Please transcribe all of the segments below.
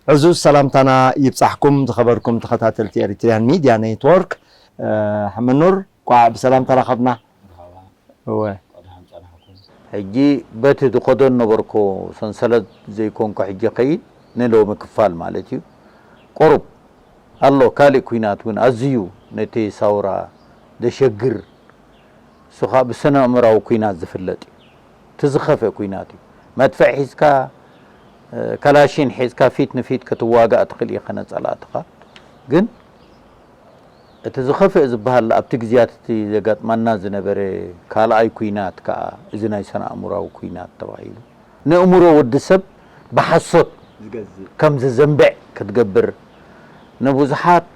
ዕዙዝ ሰላምታና ይብጻሕኩም ዝኸበርኩም ተኸታተልቲ ኤሪትሪያን ሚድያ ኔትወርክ። እ፣ ሕመኑር፣ ቋዕ ብሰላም ተራኸብና። እወ። ሕጂ በቲ ዝኸዶ ነበርኩ ሰንሰለት ዘይኮንኩ ሕጂ ከይድ ንሎሚ ክፋል ማለት እዩ። ቁሩብ ኣሎ ካልእ ኲናት እውን ኣዝዩ ነቲ ሳውራ ዘሸግር፣ እሱ ኸኣ ብስነ ኣእምራዊ ኲናት ዝፍለጥ እዩ። እቲ ዝኸፍአ ኲናት እዩ። መድፍዕ ሒዝካ፣ እ፣ ካላሽን ሒዝካ ፊት ንፊት ክትዋጋእ ትኽእል ኢኻ ነጸላእትኻ። ግን እቲ ዝኸፍአ ዝበሃል ኣብቲ ግዜያት እቲ ዘጋጥመና ዝነበረ ካልኣይ ኲናት ከኣ እዚ ናይ ስነ ኣእምራዊ ኲናት ተባሂሉ። ንእምሮ ወዲ ሰብ ብሓሶት ዝገዝእ። ከም ዝዘንብዕ ክትገብር፣ ንብዙሓት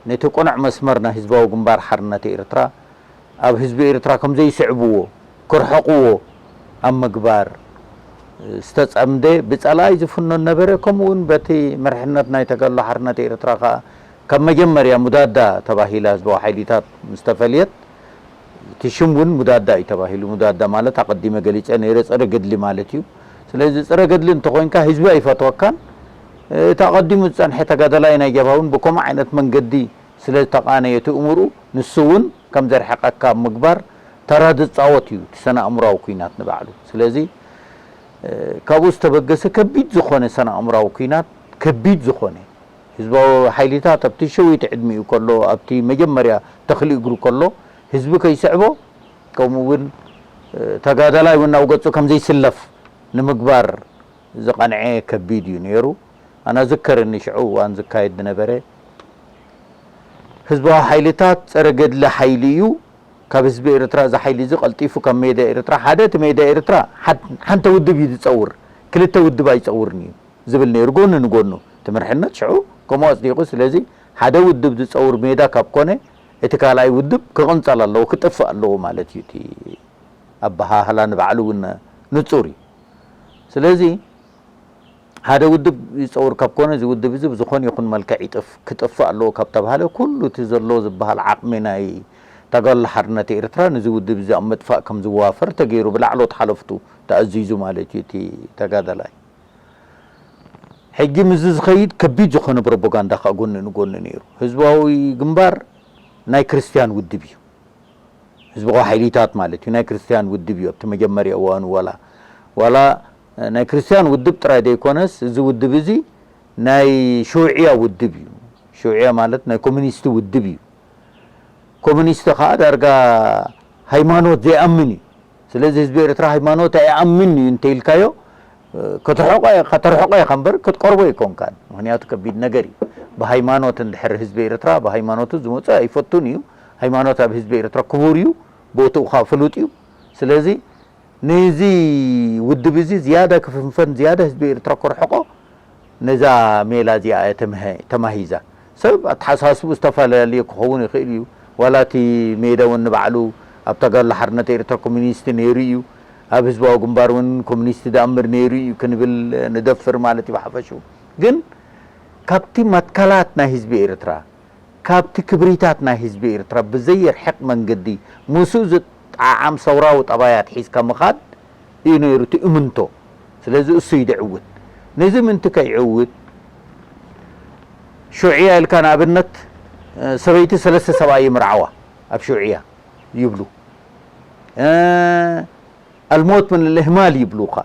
ነቲ ቅኑዕ መስመር ናይ ህዝባዊ ግንባር ሓርነት ኤርትራ ኣብ ህዝቢ ኤርትራ ከም ዘይስዕብዎ፣ ክርሕቕዎ ኣብ ምግባር ዝተጸምደ ብጸላኢ ዝፍኖ ነበረ። ከምኡ እውን በቲ መርሕነት ናይ ተጋድሎ ሓርነት ኤርትራ ከኣ ካብ መጀመርያ ሙዳዳ ተባሂላ ህዝባዊ ሓይሊታት ምስ ተፈልየት፣ እቲ ሽም እውን ሙዳዳ እዩ ተባሂሉ። ሙዳዳ ማለት ኣቐዲመ ገሊጸ ነይረ፣ ጸረ ገድሊ ማለት እዩ። ስለዚ ጸረ ገድሊ እንተኾይንካ ህዝቢ ኣይፈትወካን። እቲ ኣቐዲሙ ዝጸንሐ ተጋዳላይ ናይ ጀብሃ እውን ብከምኡ ዓይነት መንገዲ ስለ ዝተቓነየ እቲ እምርኡ፣ ንሱ እውን ከም ዘርሕቐካ ኣብ ምግባር ተራ ዝጻወት እዩ እቲ ሰነ ኣእምራዊ ኲናት ንባዕሉ። ስለዚ፣ እ፣ ካብኡ ዝተበገሰ ከቢድ ዝኾነ ሰነ ኣእምራዊ ኲናት፣ ከቢድ ዝኾነ ህዝባዊ ሓይሊታት ኣብቲ ሸዊት ዕድሚኡ ከሎ፣ ኣብቲ መጀመርያ ተኽሊ እግሩ ከሎ፣ ህዝቢ ከይስዕቦ፣ ከምኡ እውን፣ እ፣ ተጋዳላይ እውን ናብ ገጹ ከም ዘይስለፍ ንምግባር ዝቐንዐ ከቢድ እዩ ነይሩ። ኣነ ዝከረኒ ሽዑ እዋን ዝካየድ ዝነበረ ህዝባዊ ሓይልታት ጸረ ገድሊ ሓይሊ እዩ። ካብ ህዝቢ ኤርትራ እዚ ሓይሊ እዚ ቀልጢፉ ካብ ሜዳ ኤርትራ፣ ሓደ እቲ ሜዳ ኤርትራ ሓድ-፣ ሓንቲ ውድብ እዩ ዝጸውር፣ ክልተ ውድብ ኣይጸውርን እዩ ዝብል ነይሩ። ጎኒ ንጎኑ እቲ መርሕነት ሽዑ ከምኡ ኣጽዲቑ። ስለዚ ሓደ ውድብ ዝጸውር ሜዳ ካብ ኮነ እቲ ካልኣይ ውድብ ክቕንጸል ኣለዎ፣ ክጠፍእ ኣለዎ ማለት እዩ። እቲ ኣበሃህላ ንባዕሉ እውን ንጹር እዩ። ስለዚ ሓደ ውድብ ይጸውር ካብ ኮነ፣ እዚ ውድብ እዚ ብዝኾነ ይኹን መልክዕ ይጥፍ-፣ ክጠፍእ ኣለዎ ካብ ተባሃለ፣ ኩሉ እቲ ዘሎ ዝበሃል ዓቕሚ ናይ ተጋድሎ ሓርነት ኤርትራ ነዚ ውድብ እዚ ኣብ ምጥፋእ ከም ዝዋፈር ተገይሩ፣ ብላዕሎት ሓለፍቱ ተኣዚዙ ማለት እዩ እቲ ተጋዳላይ። ሕጂ ምስዚ ዝኸይድ ከቢድ ዝኾነ ፕሮፓጋንዳ ከኣ ጎኒ ንጎኒ ነይሩ። ህዝባዊ ግንባር ናይ ክርስትያን ውድብ እዩ። ህዝባዊ ሓይሊታት ማለት እዩ፣ ናይ ክርስትያን ውድብ እዩ። ኣብቲ መጀመርያ እዋኑ ዋላ፣ ዋላ፣ እ፣ ናይ ክርስትያን ውድብ ጥራይ ዘይኮነስ፣ እዚ ውድብ እዚ ናይ ሸውዕያ ውድብ እዩ። ሸውዕያ ማለት ናይ ኮሚኒስት ውድብ እዩ። ኮሚኒስት ኸኣ ዳርጋ ሃይማኖት ዘይኣምን እዩ። ስለዚ ህዝቢ ኤርትራ ሃይማኖት ኣይኣምን እዩ እንተኢልካዮ፣ እ፣ ክትርሕቆ፣ ከተርሕቆ ኢኻ እምበር ክትቀርቦ ኣይኮንካን። ምኽንያቱ ከቢድ ነገር እዩ። ብሃይማኖት እንድሕር ህዝቢ ኤርትራ ብሃይማኖቱ ዝመጸ ኣይፈቱን እዩ። ሃይማኖት ኣብ ህዝቢ ኤርትራ ክቡር እዩ፣ ቦትኡ ኸኣ ፍሉጥ እዩ። ስለዚ ነዚ ውድብ እዚ ዝያዳ ክፍንፈን፣ ዝያዳ ህዝቢ ኤርትራ ክርሕቆ ነዛ ሜላ እዚኣ እያ ተምሀ-፣ ተማሂዛ። ሰብ ኣተሓሳስቡ ዝተፈላለየ ክኸውን ይኽእል እዩ። ዋላ እቲ ሜዳ እውን ንባዕሉ ኣብ ተጋድሎ ሓርነት ኤርትራ ኮሚኒስት ነይሩ እዩ። ኣብ ህዝባዊ ግንባር እውን ኮሚኒስት ደኣምር ነይሩ እዩ ክንብል ንደፍር ማለት እዩ ብሓፈሽኡ። ግን ካብቲ መትከላት ናይ ህዝቢ ኤርትራ፣ ካብቲ ክብሪታት ናይ ህዝቢ ኤርትራ ብዘየርሕቕ መንገዲ ምስኡ ዝጠዓዓም ሰውራዊ ጠባያት ሒዝካ ምኻድ እዩ ነይሩ እቲ እምንቶ። ስለዚ እሱ እዩ ዝዕውት። ነዚ ምእንቲ ከይዕውት፣ ሹዕያ ኢልካ ንኣብነት፣ እ፣ ሰበይቲ ሰለስተ ሰብኣይ ይምርዓዋ ኣብ ሹዕያ ይብሉ። እ፣ ኣልሞት ምን ልእህማል ይብሉኻ።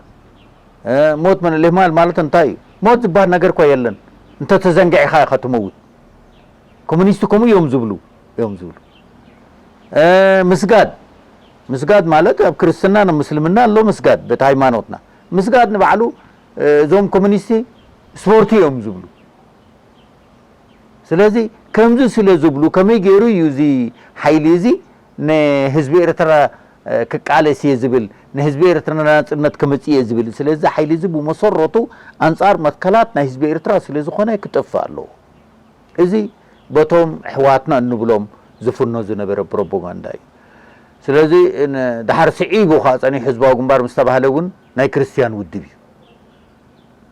እ፣ ሞት ምን ልእህማል ማለት እንታይ እዩ? ሞት ዝበሃል ነገር እኳ የለን። እንተተዘንጊዕኻ ኢኻ ትመውት። ኮሙኒስት ከምኡ እዮም ዝብሉ፣ እዮም ዝብሉ። እ፣ ምስጋድ፣ ምስጋድ ማለት ኣብ ክርስትናን ኣብ ምስልምና ኣሎ ምስጋድ፣ በቲ ሃይማኖትና። ምስጋድ ንባዕሉ፣ እ፣ እዞም ኮሙኒስቲ ስፖርቲ እዮም ዝብሉ። ስለዚ ከምዚ ስለ ዝብሉ ከመይ ገይሩ እዩ እዚ ሓይሊ እዚ ንህዝቢ ኤርትራ፣ እ፣ ክቃለስ እየ ዝብል፣ ንህዝቢ ኤርትራ ናጽነት ከምጽእ እየ ዝብል? ስለዚ ሓይሊ እዚ ብመሰረቱ ኣንጻር መትከላት ናይ ህዝቢ ኤርትራ ስለ ዝኾነ ክጠፍእ ኣለዎ። እዚ በቶም ኣሕዋትና እንብሎም ዝፍኖ ዝነበረ ፕሮፓጋንዳ እዩ። ስለዚ ን-፣ ድሓር ስዒቡ ኸኣ ጸኒሑ ህዝባዊ ግንባር ምስ ተባህለ እውን ናይ ክርስትያን ውድብ እዩ።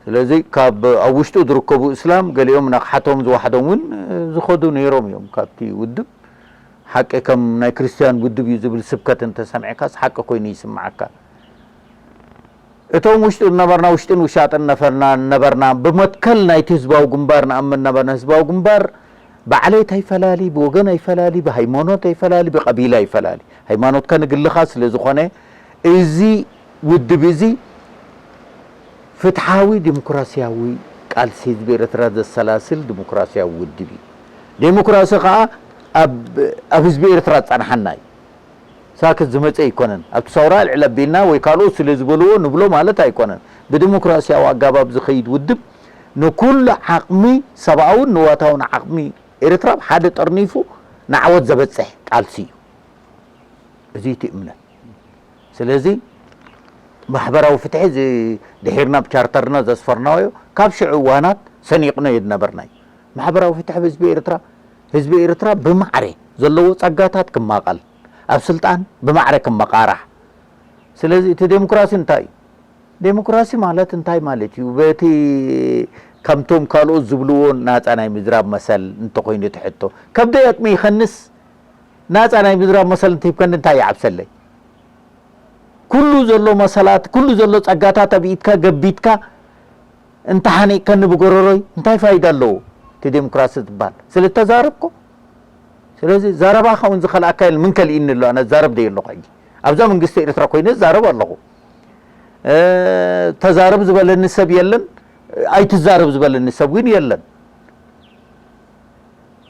ስለዚ ካብ ኣብ ውሽጡ ዝርከቡ እስላም ገሊኦም ንቕሓቶም ዝዋሕዶም እውን፣ እ፣ ዝኸዱ ነይሮም እዮም ካብቲ ውድብ። ሓቂ ከም ናይ ክርስትያን ውድብ እዩ ዝብል ስብከት እንተሰሚዕካስ ሓቂ ኮይኑ ይስምዓካ። እቶም ውሽጢ ዝነበርና፣ ውሽጥን ውሻጥን ነፈርና ነበርና፣ ብመትከል ናይቲ ህዝባዊ ግንባር ንኣምን ነበርና። ህዝባዊ ግንባር ብዓሌት ኣይፈላሊ፣ ብወገን ኣይፈላሊ፣ ብሃይማኖት ኣይፈላሊ፣ ብቐቢላ ኣይፈላሊ። ሃይማኖትካ ንግልኻ ስለ ዝኾነ፣ እዚ ውድብ እዚ ፍትሓዊ ዲሞክራሲያዊ ቃልሲ ህዝቢ ኤርትራ ዘሰላስል ዲሞክራሲያዊ ውድብ እዩ። ዴሞክራሲ ከኣ ኣብ፣ ኣብ ህዝቢ ኤርትራ ዝጸንሓና እዩ። ሳክት ዝመጸ ኣይኮነን። ኣብቲ ሰውራ ልዕል ኣቢልና ወይ ካልኦት ስለ ዝበልዎ ንብሎ ማለት ኣይኮነን። ብዲሞክራሲያዊ ኣገባብ ዝኸይድ ውድብ ንኩሉ ዓቕሚ፣ ሰብኣውን ንዋታውን ዓቕሚ ኤርትራ ብሓደ ጠርኒፉ ንዓወት ዘበጽሕ ቃልሲ እዩ። እዚ እቲ እምነት። ስለዚ ማሕበራዊ ፍትሒ እዚ ድሒርና ብቻርተርና ዘስፈርናዮ ካብ ሽዑ እዋናት ሰኒቕናዮ ዝነበርና እዩ። ማሕበራዊ ፍትሒ ህዝቢ ኤርትራ፣ ህዝቢ ኤርትራ ብማዕረ ዘለዎ ጸጋታት ክማቐል፣ ኣብ ስልጣን ብማዕረ ክመቓራሕ። ስለዚ እቲ ዴሞክራሲ እንታይ እዩ? ዴሞክራሲ ማለት እንታይ ማለት እዩ? በቲ ከምቶም ካልኦት ዝብልዎ ናጻ ናይ ምዝራብ መሰል እንተኾይኑ እቲ ሕቶ፣ ከብደይ ኣጥሚይኸንስ ናጻ ናይ ምዝራብ መሰል እንተሂብከኒ እንታይ ይዓብሰለይ? ኩሉ ዘሎ መሰላት፣ ኩሉ ዘሎ ጸጋታት ኣብ ኢድካ ገቢትካ እንተሓኒቕከኒ ብጎረሮይ እንታይ ፋይዳ ኣለዎ? እቲ ዴሞክራሲ ዝበሃል ስለ እተዛረብኮ። ስለዚ ዘረባኻ እውን ዝኸልኣካ የለን። ምን ከልኢኒ ኣሎ? ኣነ እዛረብ ዶ ኣለኹ ሕጂ? ኣብዛ መንግስቲ ኤርትራ ኮይነ እዛረብ ኣለኹ። እ፣ ተዛረብ ዝበለኒ ሰብ የለን፣ ኣይትዛረብ ዝበለኒ ሰብ እውን የለን።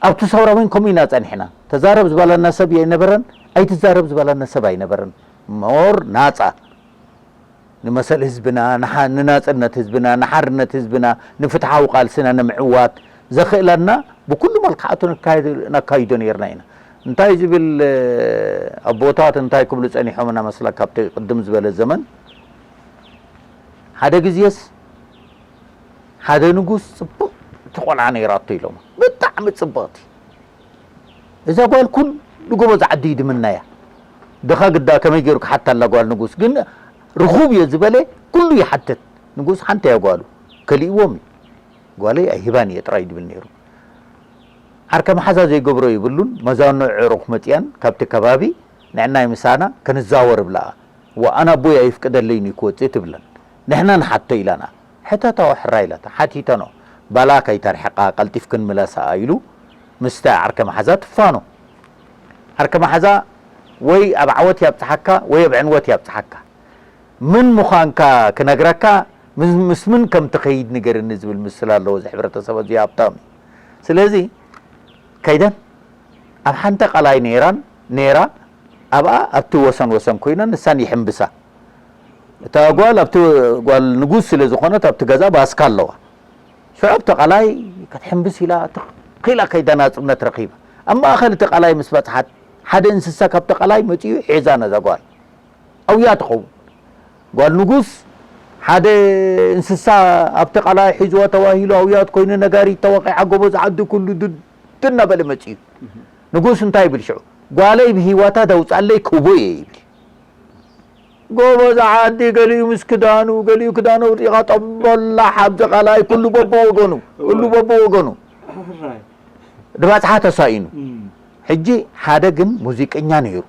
ኣብቲ ሰውራ እውን ከምኡ ኢና ጸኒሕና። ተዛረብ ዝበለና ሰብ ኣይነበረን፣ ኣይትዛረብ ዝበለና ሰብ ኣይነበረን። ሞር ናጻ ንመሰል ህዝብና፣ ንሓ-፣ ንናጽነት ህዝብና፣ ንሓርነት ህዝብና፣ ንፍትሓዊ ቃልስና ንምዕዋት ዘኽእለና ብኩሉ መልክዓቱ ነካይድ-፣ ነካይዶ ነይርና ኢና። እንታይ ዝብል፣ እ፣ ኣቦታት እንታይ ክብሉ ጸኒሖም እና መስለካ፣ ካብቲ ቅድም ዝበለ ዘመን፣ ሓደ ግዜስ ሓደ ንጉስ ጽብቕቲ ቆልዓ ነይራቶ ኢሎም። ብጣዕሚ ጽብቕቲ። እዛ ጓል ኩሉ ጎበዝ ዓዲ ይድምናያ። ድኻ ግዳ ከመይ ገይሩ ክሓታ ኣላ ጓል ንጉስ? ግን ርኹብ እየ ዝበለ ኩሉ ይሓትት። ንጉስ ሓንቲ እያ ጓሉ። ከሊእዎም እዩ። ጓለይ ኣይህባን እየ ጥራይ ድብል ነይሩ። ዓርከ መሓዛ ዘይገብሮ ይብሉን፣ መዛኖ ዕሩኽ መጽያን ካብቲ ከባቢ ንዕናይ ምሳና ክንዛወር ብለኣ። ዋ፣ ኣነ ኣቦይ ኣይፍቅደለይን እዩ ክወጽእ ትብለን። ንሕና ንሓቶ ኢላና። ሕተታኦ ሕራይ ኢላታ። ሓቲተኖ። ባላ ከይተርሕቃ ቀልጢፍክን ምለሳኣ ኢሉ ምስቲ ዓርከ መሓዛ ትፋኖ። ዓርከ መሓዛ ወይ ኣብ ዓወት ያብጽሓካ ወይ ኣብ ዕንወት ያብጽሓካ። ምን ምዃንካ ክነግረካ፣ ምስ፣ ምስ ምን ከም ትኸይድ ንገርኒ ዝብል ምስላ ኣለዎ እዚ ሕብረተሰብ ኣዝዩ ሃብታም እዩ። ስለዚ ከይደን ኣብ ሓንቲ ቀላይ ነይራን፣ ነይራ ኣብኣ ኣብቲ ወሰን ወሰን ኮይነን ንሳን ይሕምብሳ። እታ ጓል ኣብቲ ጓል ንጉስ ስለ ዝኾነት ኣብቲ ገዛ ባስካ ኣለዋ። ሽዑ ኣብቲ ቀላይ ክትሕምብስ ኢላ ትኽ ኢላ ከይዳ ናጽነት ረኺባ። ኣብ ማእከል እቲ ቀላይ ምስ በጽሓት ሓደ እንስሳ ካብቲ ቀላይ መጺኡ ሒዛ ነዛ ጓል። ኣውያ ትኸውን። ጓል ንጉስ ሓደ እንስሳ ኣብቲ ቀላይ ሒዝዋ ተባሂሉ ኣውያት ኮይኑ ነጋሪት ተወቒዓ ጎበዝ ዓዲ ኩሉ ድድ እናበለ መጺኡ። ንጉስ እንታይ ይብል ሽዑ? ጓለይ ብህይወታ ደውጻለይ ክህቦ እየ ይብል። ጎበዝ ዓዲ ገሊኡ ምስ ክዳኑ፣ ገሊኡ ክዳኑ ኣውዲቓ ጠበላሕ ኣብዚ ቀላይ ኩሉ በብወገኑ፣ ኩሉ በብወገኑ። ሕራይ። ድባጽሓ ተሳኢኑ። እም። ሕጂ ሓደ ግን ሙዚቀኛ ነይሩ።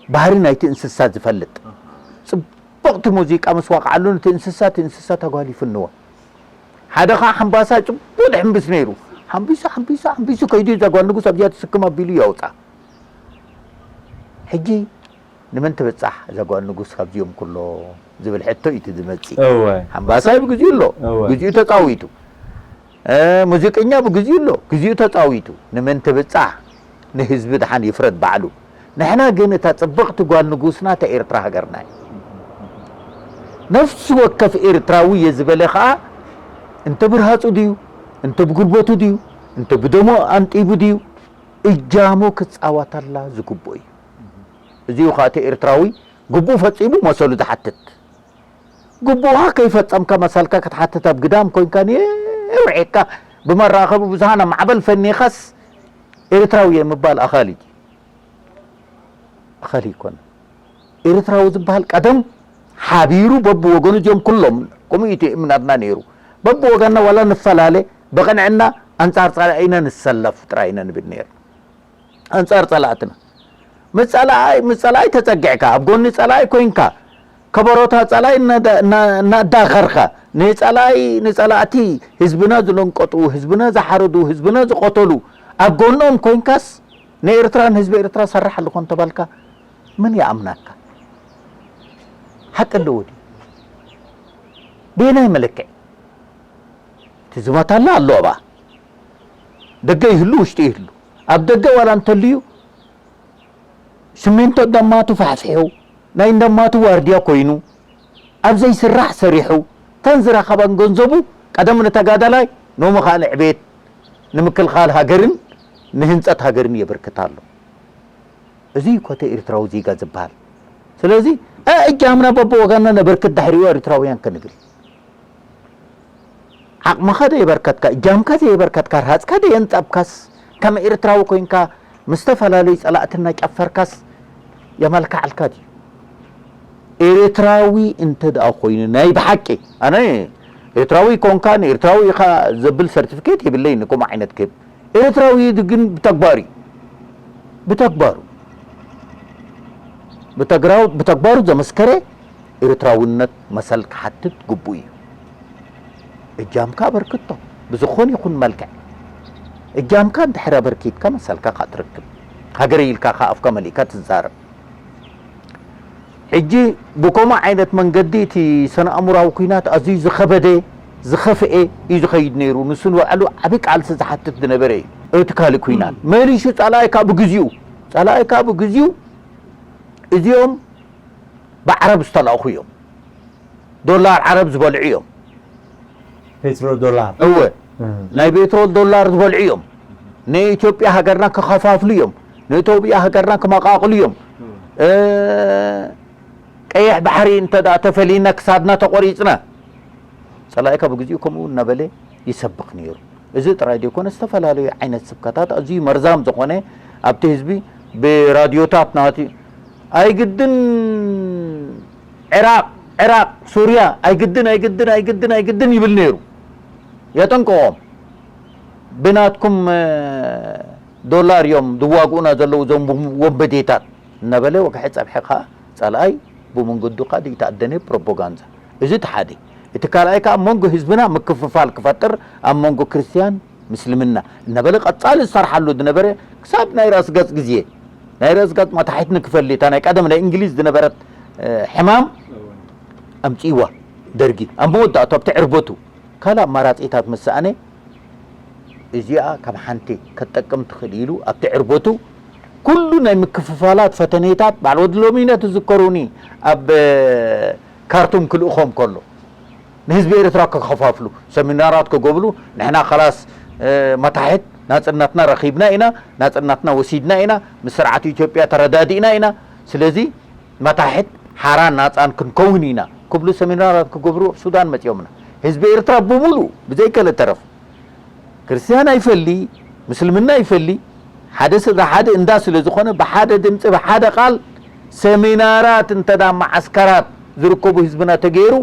ባህሪ ናይቲ እንስሳ ዝፈልጥ። ኣሃ። ጽብቕቲ ሙዚቃ ምስ ወቕዓሉ ነቲ እንስሳ፣ እቲ እንስሳ ተጓሊፉ እንወ። ሓደ ኸኣ ሓምባሳ ጽቡቕ ድሕምብስ ነይሩ። ሓምቢሱ፣ ሓምቢሱ፣ ሓምቢሱ ከይዱ እዛ ጓል ንጉስ ኣብዚኣ ትስክም ኣቢሉ የውጻ። ሕጂ ንመን ትብጻሕ እዛ ጓል ንጉስ ካብዚኦም ኩሎም ዝብል ሕቶ እዩ እቲ ዝመጽእ። እወ። ሓምባሳይ ብግዚኡ ኣሎ፣ እወ። ግዚኡ ተጻዊቱ። እ፣ ሙዚቀኛ ብግዚኡ ኣሎ፣ ግዚኡ ተጻዊቱ። ንመን ትብጻሕ? ንህዝቢ ደሓን ይፍረድ ባዕሉ። ንሕና ግን እታ ጽብቕቲ ጓል ንጉስና እታ ኤርትራ ሃገርና እያ። ነፍሲ ወከፍ ኤርትራዊ እየ ዝበለ ኸኣ እንተ ብርሃጹ ድዩ፣ እንተ ብጉልበቱ ድዩ፣ እንተ ብደሙ ኣንጢቡ ድዩ፣ እጃሙ ክጻወተላ ዝግብኦ እዩ። እዚኡ ኸኣ እቲ ኤርትራዊ ግብኡ ፈጺሙ መሰሉ ዝሓትት። ግቡእኻ ከይፈጸምካ መሰልካ ክትሓትት ኣብ ግዳም ኮይንካ ነዊሕካ ብመራኸቢ ብዙሃን ኣብ ማዕበል ፈኒኻስ ኤርትራዊ እየ ምባል ኣኻሊ ድዩ? ኣኻሊ ኣይኮነን። ኤርትራዊ ዝበሃል ቀደም ሓቢሩ በብወገኑ እዚኦም ኩሎም ከምኡ እዩ እቲ እምነትና ነይሩ። በብወገንና ዋላ ንፈላለ ብቕንዕና ኣንጻር ጸላኢና ንሰለፍ ጥራይ ኢና ንብል ነይርና። ኣንጻር ጸላእትና። ምስ ጸላኣይ፣ ምስ ጸላኣይ ተጸጊዕካ፣ ኣብ ጎኒ ጸላኣይ ኮይንካ፣ ከበሮታት ጸላኢ እናዳ- እና- እናዳኸርካ፣ ንጸላኢ ንጸላእቲ ህዝብና ዝለንቀጡ፣ ህዝብና ዝሓረዱ፣ ህዝብና ዝቐተሉ ኣብ ጎኖም ኮይንካስ፣ ንኤርትራ ንህዝቢ ኤርትራ ሰራሕ ኣለኹ እንተባልካ፣ መን ይኣምናካ? ሓቂ ኣለዎ ድዩ? በየናይ መለክዒ? እቲ ዝመታላ ኣሎ ኣብኣ። ደገ ይህሉ ውሽጢ ይህሉ። ኣብ ደገ ዋላ እንተልዩ፣ ስሚንቶ እንደማቱ ፋሕፊሑ፣ ናይ እንደማቱ ዋርድያ ኮይኑ፣ ኣብ ዘይስራሕ ሰሪሑ፣ ተን ዝረኸበን ገንዘቡ ቀደም ንተጋዳላይ፣ ኖሚ ኸኣ ንዕቤት፣ ንምክልኻል ሃገርን ንህንጸት ሃገርን የበርክት ኣሎ። እዚ እዩ ኮተ ኤርትራዊ ዜጋ ዝበሃል። ስለዚ፣ እ፣ እጃምና በብወገንና ነበርክት ድሕሪኡ ኤርትራውያን ክንብል። ዓቕምኻ ደየበርከትካ፣ እጃምካ ዘየበርከትካ፣ ርሃጽካ ደየንጸብካስ፣ ከም ኤርትራዊ ኮይንካ ምስ ዝተፈላለዩ ጸላእትና ጨፈርካስ የመልክዓልካ ድዩ? ኤርትራዊ እንተ ደኣ ኮይኑ ናይ ብሓቂ፣ ኣነ ኤርትራዊ ኮንካ ንኤርትራዊ ኢኻ ዘብል ሰርቲፊኬት የብለይን፣ ከምኡ ዓይነት ክህብ። ኤርትራዊ ግን ብተግባር እዩ። ብተግባሩ። ብተግራው-፣ ብተግባሩ ዘመስከረ ኤርትራውነት መሰል ክሓትት ግቡእ እዩ። እጃምካ ኣበርክቶ፣ ብዝኾነ ይኹን መልክዕ። እጃምካ እንድሕር ኣበርኪትካ መሰልካ ከኣ ትረክብ። ሃገረይ ኢልካ ከኣ ኣፍካ መሊእካ ትዛረብ። ሕጂ ብከምኡ ዓይነት መንገዲ እቲ ስነ-ኣእምራዊ ኲናት ኣዝዩ ዝኸበደ፣ ዝኸፍኤ እዩ ዝኸይድ ነይሩ። ንሱ ንባዕሉ ዓቢ ቃልሲ ዝሓትት ዝነበረ እዩ። እቲ ካልእ ኲናት መሊሹ ጸላኢካ ብግዚኡ፣ ጸላኢካ ብግዚኡ እዚኦም ብዓረብ ዝተላእኹ እዮም። ዶላር ዓረብ ዝበልዑ እዮም። ፔትሮ ዶላር። እወ፣ ናይ ፔትሮል ዶላር ዝበልዑ እዮም። ንኢትዮጵያ ሃገርና ክኸፋፍሉ እዮም። ንኢትዮጵያ ሃገርና ክመቓቕሉ እዮም። እ፣ ቀይሕ ባሕሪ እንተ ደኣ ተፈሊና ክሳድና ተቖሪጽና፣ ጸላኢካ ብግዚኡ ከምኡ እናበለ ይሰብኽ ነይሩ። እዚ ጥራይ ዘይኮነ ዝተፈላለዩ ዓይነት ስብከታት ኣዝዩ መርዛም ዝኾነ ኣብቲ ህዝቢ ብራድዮታት ናቲ ኣይግድን፣ ዕራቕ፣ ዕራቕ፣ ሱርያ ኣይግድን፣ ኣይግድን፣ ኣይግድን፣ ኣይግድን ይብል ነይሩ። የጠንቅቖም። ብናትኩም፣ እ፣ ዶላር እዮም ዝዋግኡና ዘለዉ እዞም ወንበዴታት እናበለ ወግሐ ጸብሐ ከኣ ጸላኣይ ብመንገዱ ከኣ ዘይተኣደነ ፕሮፓጋንዳ። እዚ እቲ ሓደ። እቲ ካልኣይ ከኣ ኣብ መንጎ ህዝብና ምክፍፋል ክፈጥር፣ ኣብ መንጎ ክርስትያን ምስልምና እናበለ ቀጻሊ ዝሰርሓሉ ዝነበረ ክሳብ ናይ ራስ ገጽ ግዜ፣ ናይ ራስ ገጽ መታሒት ንክፈሊ፣ እታ ናይ ቀደም ናይ እንግሊዝ ዝነበረት፣ እ፣ ሕማም ኣምጺእዋ ደርጊ። ኣብ መወዳእቱ ኣብቲ ዕርበቱ ካልእ ኣማራጺታት ምስ ሰኣነ፣ እዚኣ ከም ሓንቲ ከትጠቅም ትኽእል ኢሉ ኣብቲ ዕርበቱ ኩሉ ናይ ምክፍፋላት ፈተነታት በዓል ወዲ ሎሚነ ትዝከሩኒ ኣብ ካርቱም ክልእኾም ከሎ ንህዝቢ ኤርትራ ክኸፋፍሉ ሰሚናራት ክገብሉ ንሕና ኸላስ መታሕት ናጽነትና ረኺብና ኢና ናጽነትና ወሲድና ኢና ምስ ስርዓት ኢትዮጵያ ተረዳዲእና ኢና ስለዚ መታሕት ሓራን ናጻን ክንከውን ኢና ክብሉ ሰሚናራት ክገብሩ ኣብ ሱዳን መጺኦምና ህዝቢ ኤርትራ ብምሉኡ ብዘይከለ ተረፍ ክርስትያን ኣይፈሊ፣ ምስልምና ኣይፈሊ፣ ሓደ ስድራ ሓደ እንዳ ስለ ዝኾነ ብሓደ ድምፂ ብሓደ ቃል ሰሚናራት እንተ መዓስከራት ዝርከቡ ህዝብና ተገይሩ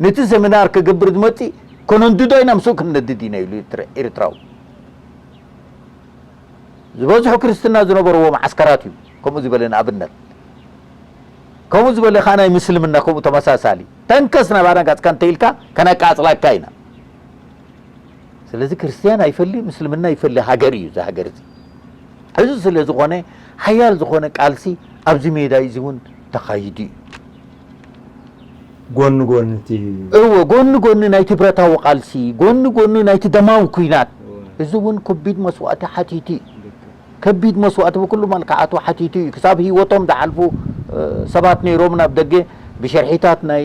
ንቲ ሰሚናር ክገብር ዝመፅእ ከነንድዶ ኢና ምስኡ ክንነድድ ኢና ኢሉ ኤርትራዊ ዝበዝሑ ክርስትና ዝነበርዎ መዓስከራት እዩ ከምኡ ዝበለ ንኣብነት ከምኡ ዝበለ ከዓ ናይ ምስልምና ከምኡ ተመሳሳሊ ተንከስ ናባና ጋፅካ እንተኢልካ ከነቃፅላካ ኢና ስለዚ ክርስትያን ኣይፈሊ ምስልምና ይፈሊ ሃገር እዩ እዚ ሃገር እዚ እዚ ስለ ዝኾነ ሓያል ዝኾነ ቃልሲ ኣብዚ ሜዳ እዚ እውን ተኻይዱ እዩ ጎኒ ጎኒ እቲ እወ ጎኒ ጎኒ ናይቲ ብረታዊ ቃልሲ ጎኒ ጎኒ ናይቲ ደማዊ ኩናት እዚ እውን ከቢድ መስዋእቲ ሓቲቱ እዩ ከቢድ መስዋእቲ ብኩሉ መልክዓቱ ሓቲቱ እዩ ክሳብ ህይወቶም ዝሓልፉ ሰባት ነይሮም ናብ ደገ ብሸርሒታት ናይ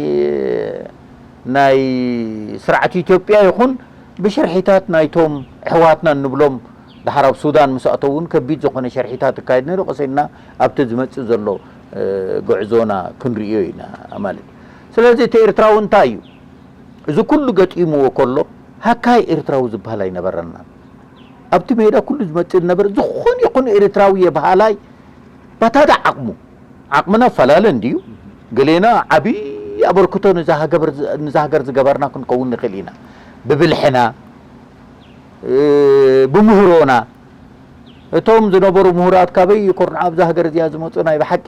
ናይ ስርዓት ኢትዮጵያ ይኹን ብሸርሒታት ናይቶም ኣሕዋትና እንብሎም ድሓር ኣብ ሱዳን ምስ ኣተው እውን ከቢድ ዝኾነ ሸርሒታት ይካየድ ነይሩ። ቀስ ኢልና ኣብቲ ዝመፅእ ዘሎ ጉዕዞና ክንርእዮ ኢና ማለት እዩ። ስለዚ እቲ ኤርትራዊ እንታይ እዩ? እዚ ኩሉ ገጢምዎ ከሎ ሃካይ ኤርትራዊ ዝበሃል ኣይነበረናን። ኣብቲ ሜዳ ኩሉ ዝመፅእ ዝነበረ ዝኾነ ይኹን ኤርትራዊ እየ በሃላይ በታ ዓቕሙ ዓቕምና ፈላለ እንድዩ ገሌና ዓብዪ ኣበርክቶ ንዛ ሃገር ዝገበርና ክንከውን ንኽእል ኢና ብብልሕና ብምህሮና እቶም ዝነበሩ ምሁራት ካበይ ይኮርኑ ኣብዛ ሃገር እዚኣ ዝመፁ ናይ ብሓቂ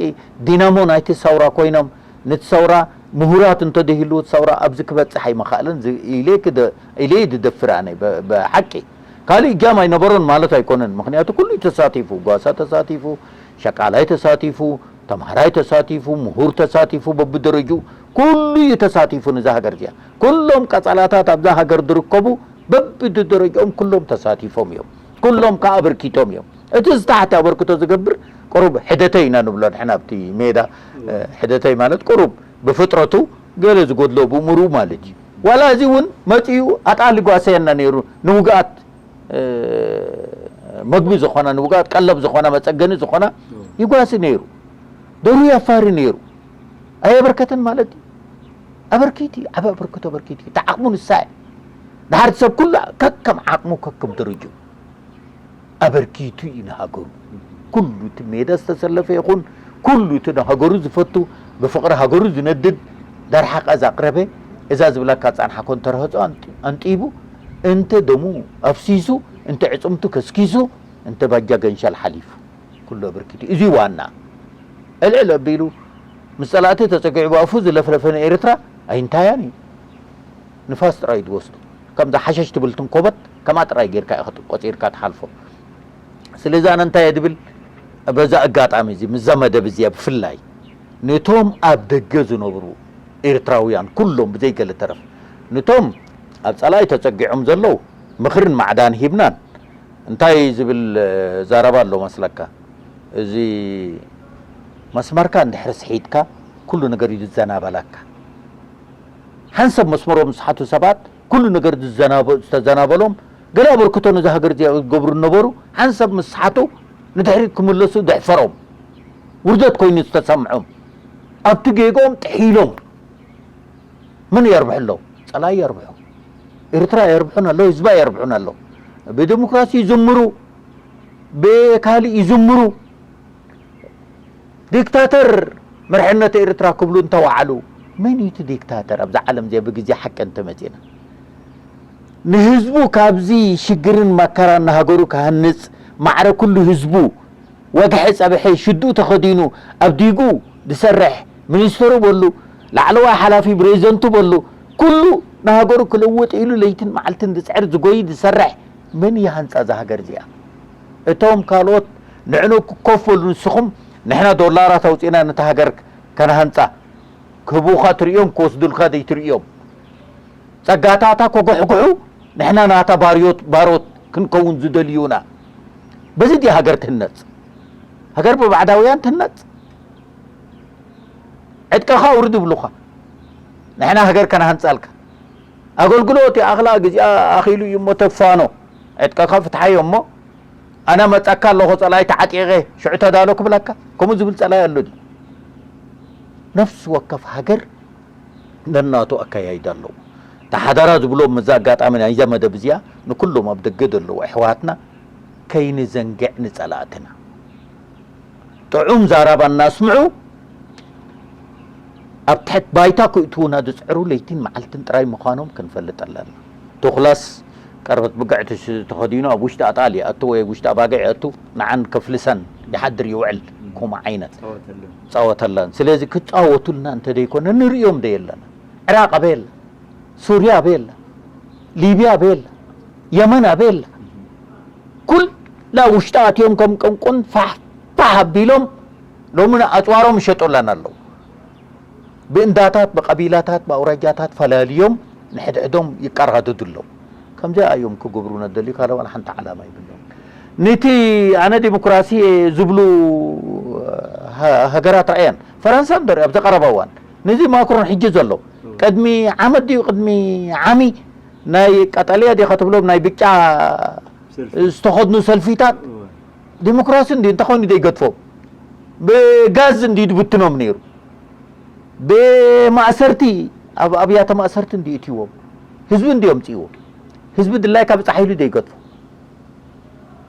ዲናሞ ናይቲ ሰውራ ኮይኖም ነቲ ሰውራ ምሁራት እንተደይህልዎ እቲ ሰውራ ኣብዚ ክበጽሕ ኣይመኻእለን ዝ- ኢለ ክደ- ኢለ እየ ዝደፍር ኣነ ብ- ብሓቂ። ካልእ እጃም ኣይነበሮን ማለት ኣይኮነን። ምኽንያቱ ኩሉ እዩ ተሳቲፉ፣ ጓሳ ተሳቲፉ፣ ሸቃላይ ተሳቲፉ፣ ተምሃራይ ተሳቲፉ፣ ምሁር ተሳቲፉ፣ በብደረጅኡ ኩሉ እዩ ተሳቲፉ። ንዛ ሃገር እዚኣ ኩሎም ቀጸላታት ኣብዛ ሃገር ዝርከቡ በብደረጅኦም ኩሎም ተሳቲፎም እዮም። ኩሎም ከዓ ኣበርኪቶም እዮም። እቲ ዝታሕቲ ኣበርክቶ ዝገብር ቁሩብ ሕደተይ ኢና ንብሎ ንሕና ኣብቲ ሜዳ። ሕደተይ ማለት ቁሩብ ብፍጥረቱ ገለ ዝጎድሎ ብእምሩ ማለት እዩ። ዋላ እዚ እውን መፂኡ ኣጣል ይጓሰየና ነይሩ። ንውግኣት መግቢ ዝኾና፣ ንውግኣት ቀለብ ዝኾና፣ መፀገኒ ዝኾና ይጓሲ ነይሩ። ደሩ ያፋሪ ነይሩ። ኣየበርከተን ማለት እዩ። ኣበርኪቲ ዓበ ኣበርክቶ ኣበርኪቲ እቲ ዓቕሙ ንሳ እያ። ድሓርቲ ሰብ ኩሉ ከከም ዓቕሙ ከከም ደረጅኡ ኣበርኪቱ እዩ ንሃገሩ። ኩሉ እቲ ሜዳ ዝተሰለፈ ይኹን ኩሉ እቲ ንሃገሩ ዝፈቱ ብፍቕሪ ሃገሩ ዝነድድ ደርሓ ቃ ዛቕረበ እዛ ዝብለካ ጻንሓ ኮንተርህጾ ኣንጢቡ እንተ ደሙ ኣፍሲሱ እንተ ዕጽምቱ ከስኪሱ እንተ ባጃ ገንሻል ሓሊፉ ኩሉ ኣበርኪቱ እዚ ዋና ዕልዕል ኣቢሉ ምስ ጸላእቲ ተጸጊዑ ብኣፉ ዝለፍለፈ ንኤርትራ ኣይንታያን እዩ። ንፋስ ጥራይ እዩ ዝወስዶ። ከምዛ ሓሸሽ ትብል ትንኮበት ከምኣ ጥራይ ጌርካ ኢኻ ቆጺርካ ትሓልፎ። ስለዚ ኣነ እንታይ እየ ዝብል በዛ ኣጋጣሚ እዚ ምስዛ መደብ እዚኣ ብፍላይ ነቶም ኣብ ደገ ዝነብሩ ኤርትራውያን ኩሎም ብዘይ ገለ ተረፍ ነቶም ኣብ ጸላኢ ተጸጊዖም ዘለዉ ምኽርን ማዕዳን ሂብናን እንታይ ዝብል ዘረባ ኣሎ መስለካ? እዚ መስመርካ እንድሕር ስሒትካ ኩሉ ነገር እዩ ዝዘናበለካ። ሓንሰብ መስመሮም ዝሰሓቱ ሰባት ኩሉ ነገር ዝተዘናበሎም ገለ ኣበርክቶ ነዛ ሃገር እዚኣ ዝገብሩ ዝነበሩ ሓንሰብ ምስ ሰሓቱ ንድሕሪት ክምለሱ ደሕፈሮም ውርደት ኮይኑ ዝተሰምዖም ኣብቲ ጌግኦም ጥሒሎም መን የርብሑ ኣለዉ? ጸላኢ የርብሑ። ኤርትራ የርብሑን ኣለዉ፣ ህዝባ የርብሑን ኣለዉ። ብዲሞክራሲ ይዝምሩ፣ ብካልእ ይዝምሩ። ዲክታተር መርሕነት ኤርትራ ክብሉ እንተወዓሉ መን እዩ እቲ ዲክታተር ኣብዛ ዓለም እዚኣ ብግዜ ሓቂ እንተመጺና ንህዝቡ ካብዚ ሽግርን መከራን ንሃገሩ ክሃንጽ ማዕረ ኩሉ ህዝቡ ወግሐ ጸብሐ ሽዱኡ ተኸዲኑ ኣብ ዲጉ ዝሰርሕ ሚኒስተሩ በሉ ላዕለዋይ ሓላፊ ፕሬዚደንቱ በሉ ኩሉ ንሃገሩ ክልውጥ ኢሉ ለይትን መዓልትን ዝጽዕር ዝጎይ ዝሰርሕ መን ይሃንጻ እዛ ሃገር እዚኣ? እቶም ካልኦት ንዕኑ ኮፍ በሉ ንስኹም ንሕና ዶላራት ኣውፂእና ነታ ሃገር ከነሃንፃ ክህቡኻ ትርእዮም ክወስዱልካ ዘይትርእዮም ጸጋታታ ከጉሕጉሑ ንሕና ናታ ባርዮት ባሮት ክንከውን ዝደልዩና በዚ ድያ ሃገር ትህነጽ? ሃገር ብባዕዳውያን ትህነጽ? ዕጥቀኻ ኣውርድ ይብሉኻ። ንሕና ሃገር ከነሃንጻልካ። ኣገልግሎት ይኣኽላ ግዚኣ ኣኺሉ እዩ እሞ ተፋኖ። ዕጥቀኻ ፍትሓዮ እሞ ኣነ መጻካ ኣለኹ ጸላኢ ተዓጢቐ ሽዑ ተዳሎ ክብለካ። ከምኡ ዝብል ጸላኢ ኣሎ ድዩ? ነፍሲ ወከፍ ሃገር ነናቱ ኣካያይዳ ኣለዎ። ተሓዳራ ዝብሎ ምዛ ኣጋጣሚ ናይዛ መደብ እዚኣ ንኩሎም ኣብ ደገ ዘለዉ ኣሕዋትና ከይንዘንግዕ ንጸላእትና ጥዑም ዛራባ እናስምዑ ኣብ ትሕት ባይታ ክእትዉና ዝጽዕሩ ለይትን መዓልትን ጥራይ ምዃኖም ክንፈልጥ ኣለና። ቶኽላስ ቀርበት ብግዕ ተኸዲኑ ኣብ ውሽጢ ኣጣል ይኣቱ ወይ ኣብ ውሽጢ ኣባግዕ ይኣቱ ንዓን ከፍልሰን ይሓድር ይውዕል። ከምኡ ዓይነት ጸወተላን ስለዚ ክጻወቱልና እንተደይኮነ ንርእዮም ደየለና። ዕራቕ ኣበይ ኣላ? ሱርያ ኣበይ ኣላ? ሊብያ ኣበይ ኣላ? የመን ኣበይ ኣላ? ኩላ ውሽጢ ኣትዮም ከም ቅንቁን ፋሕ ፋሕ ኣቢሎም ሎሚ ኣጽዋሮም ይሸጡላን ኣለዉ። ብእንዳታት ብቐቢላታት ብኣውራጃታት ፈላልዮም ንሕድሕዶም ይቀራደዱ ኣለዉ። ከምዚኣ እዮም ክገብሩና ዝደልዩ ካልእ ዋላ ሓንቲ ዓላማ የብሎም። ነቲ ኣነ ዲሞክራሲ ዝብሉ ሃገራት ረኣየን ፈረንሳ እንዶ ኣብ ዘቐረባ እዋን ነዚ ማክሮን ሕጂ ዘሎ ቅድሚ ዓመት ድዩ ቅድሚ ዓሚ ናይ ቀጠልያ ዲኻ ትብሎም ናይ ብጫ ዝተኸድኑ ሰልፊታት ዲሞክራሲ እንዲ እንተኾይኑ ዘይገድፎም ብጋዝ እንዲ ዝብትኖም ነይሩ ብማእሰርቲ ኣብ ኣብያተ ማእሰርቲ እንዲ እትዎም ህዝቢ እንዲ ኣምፅዎ ህዝቢ ድላይካ ብፃሕ ኢሉ ዘይገድፎ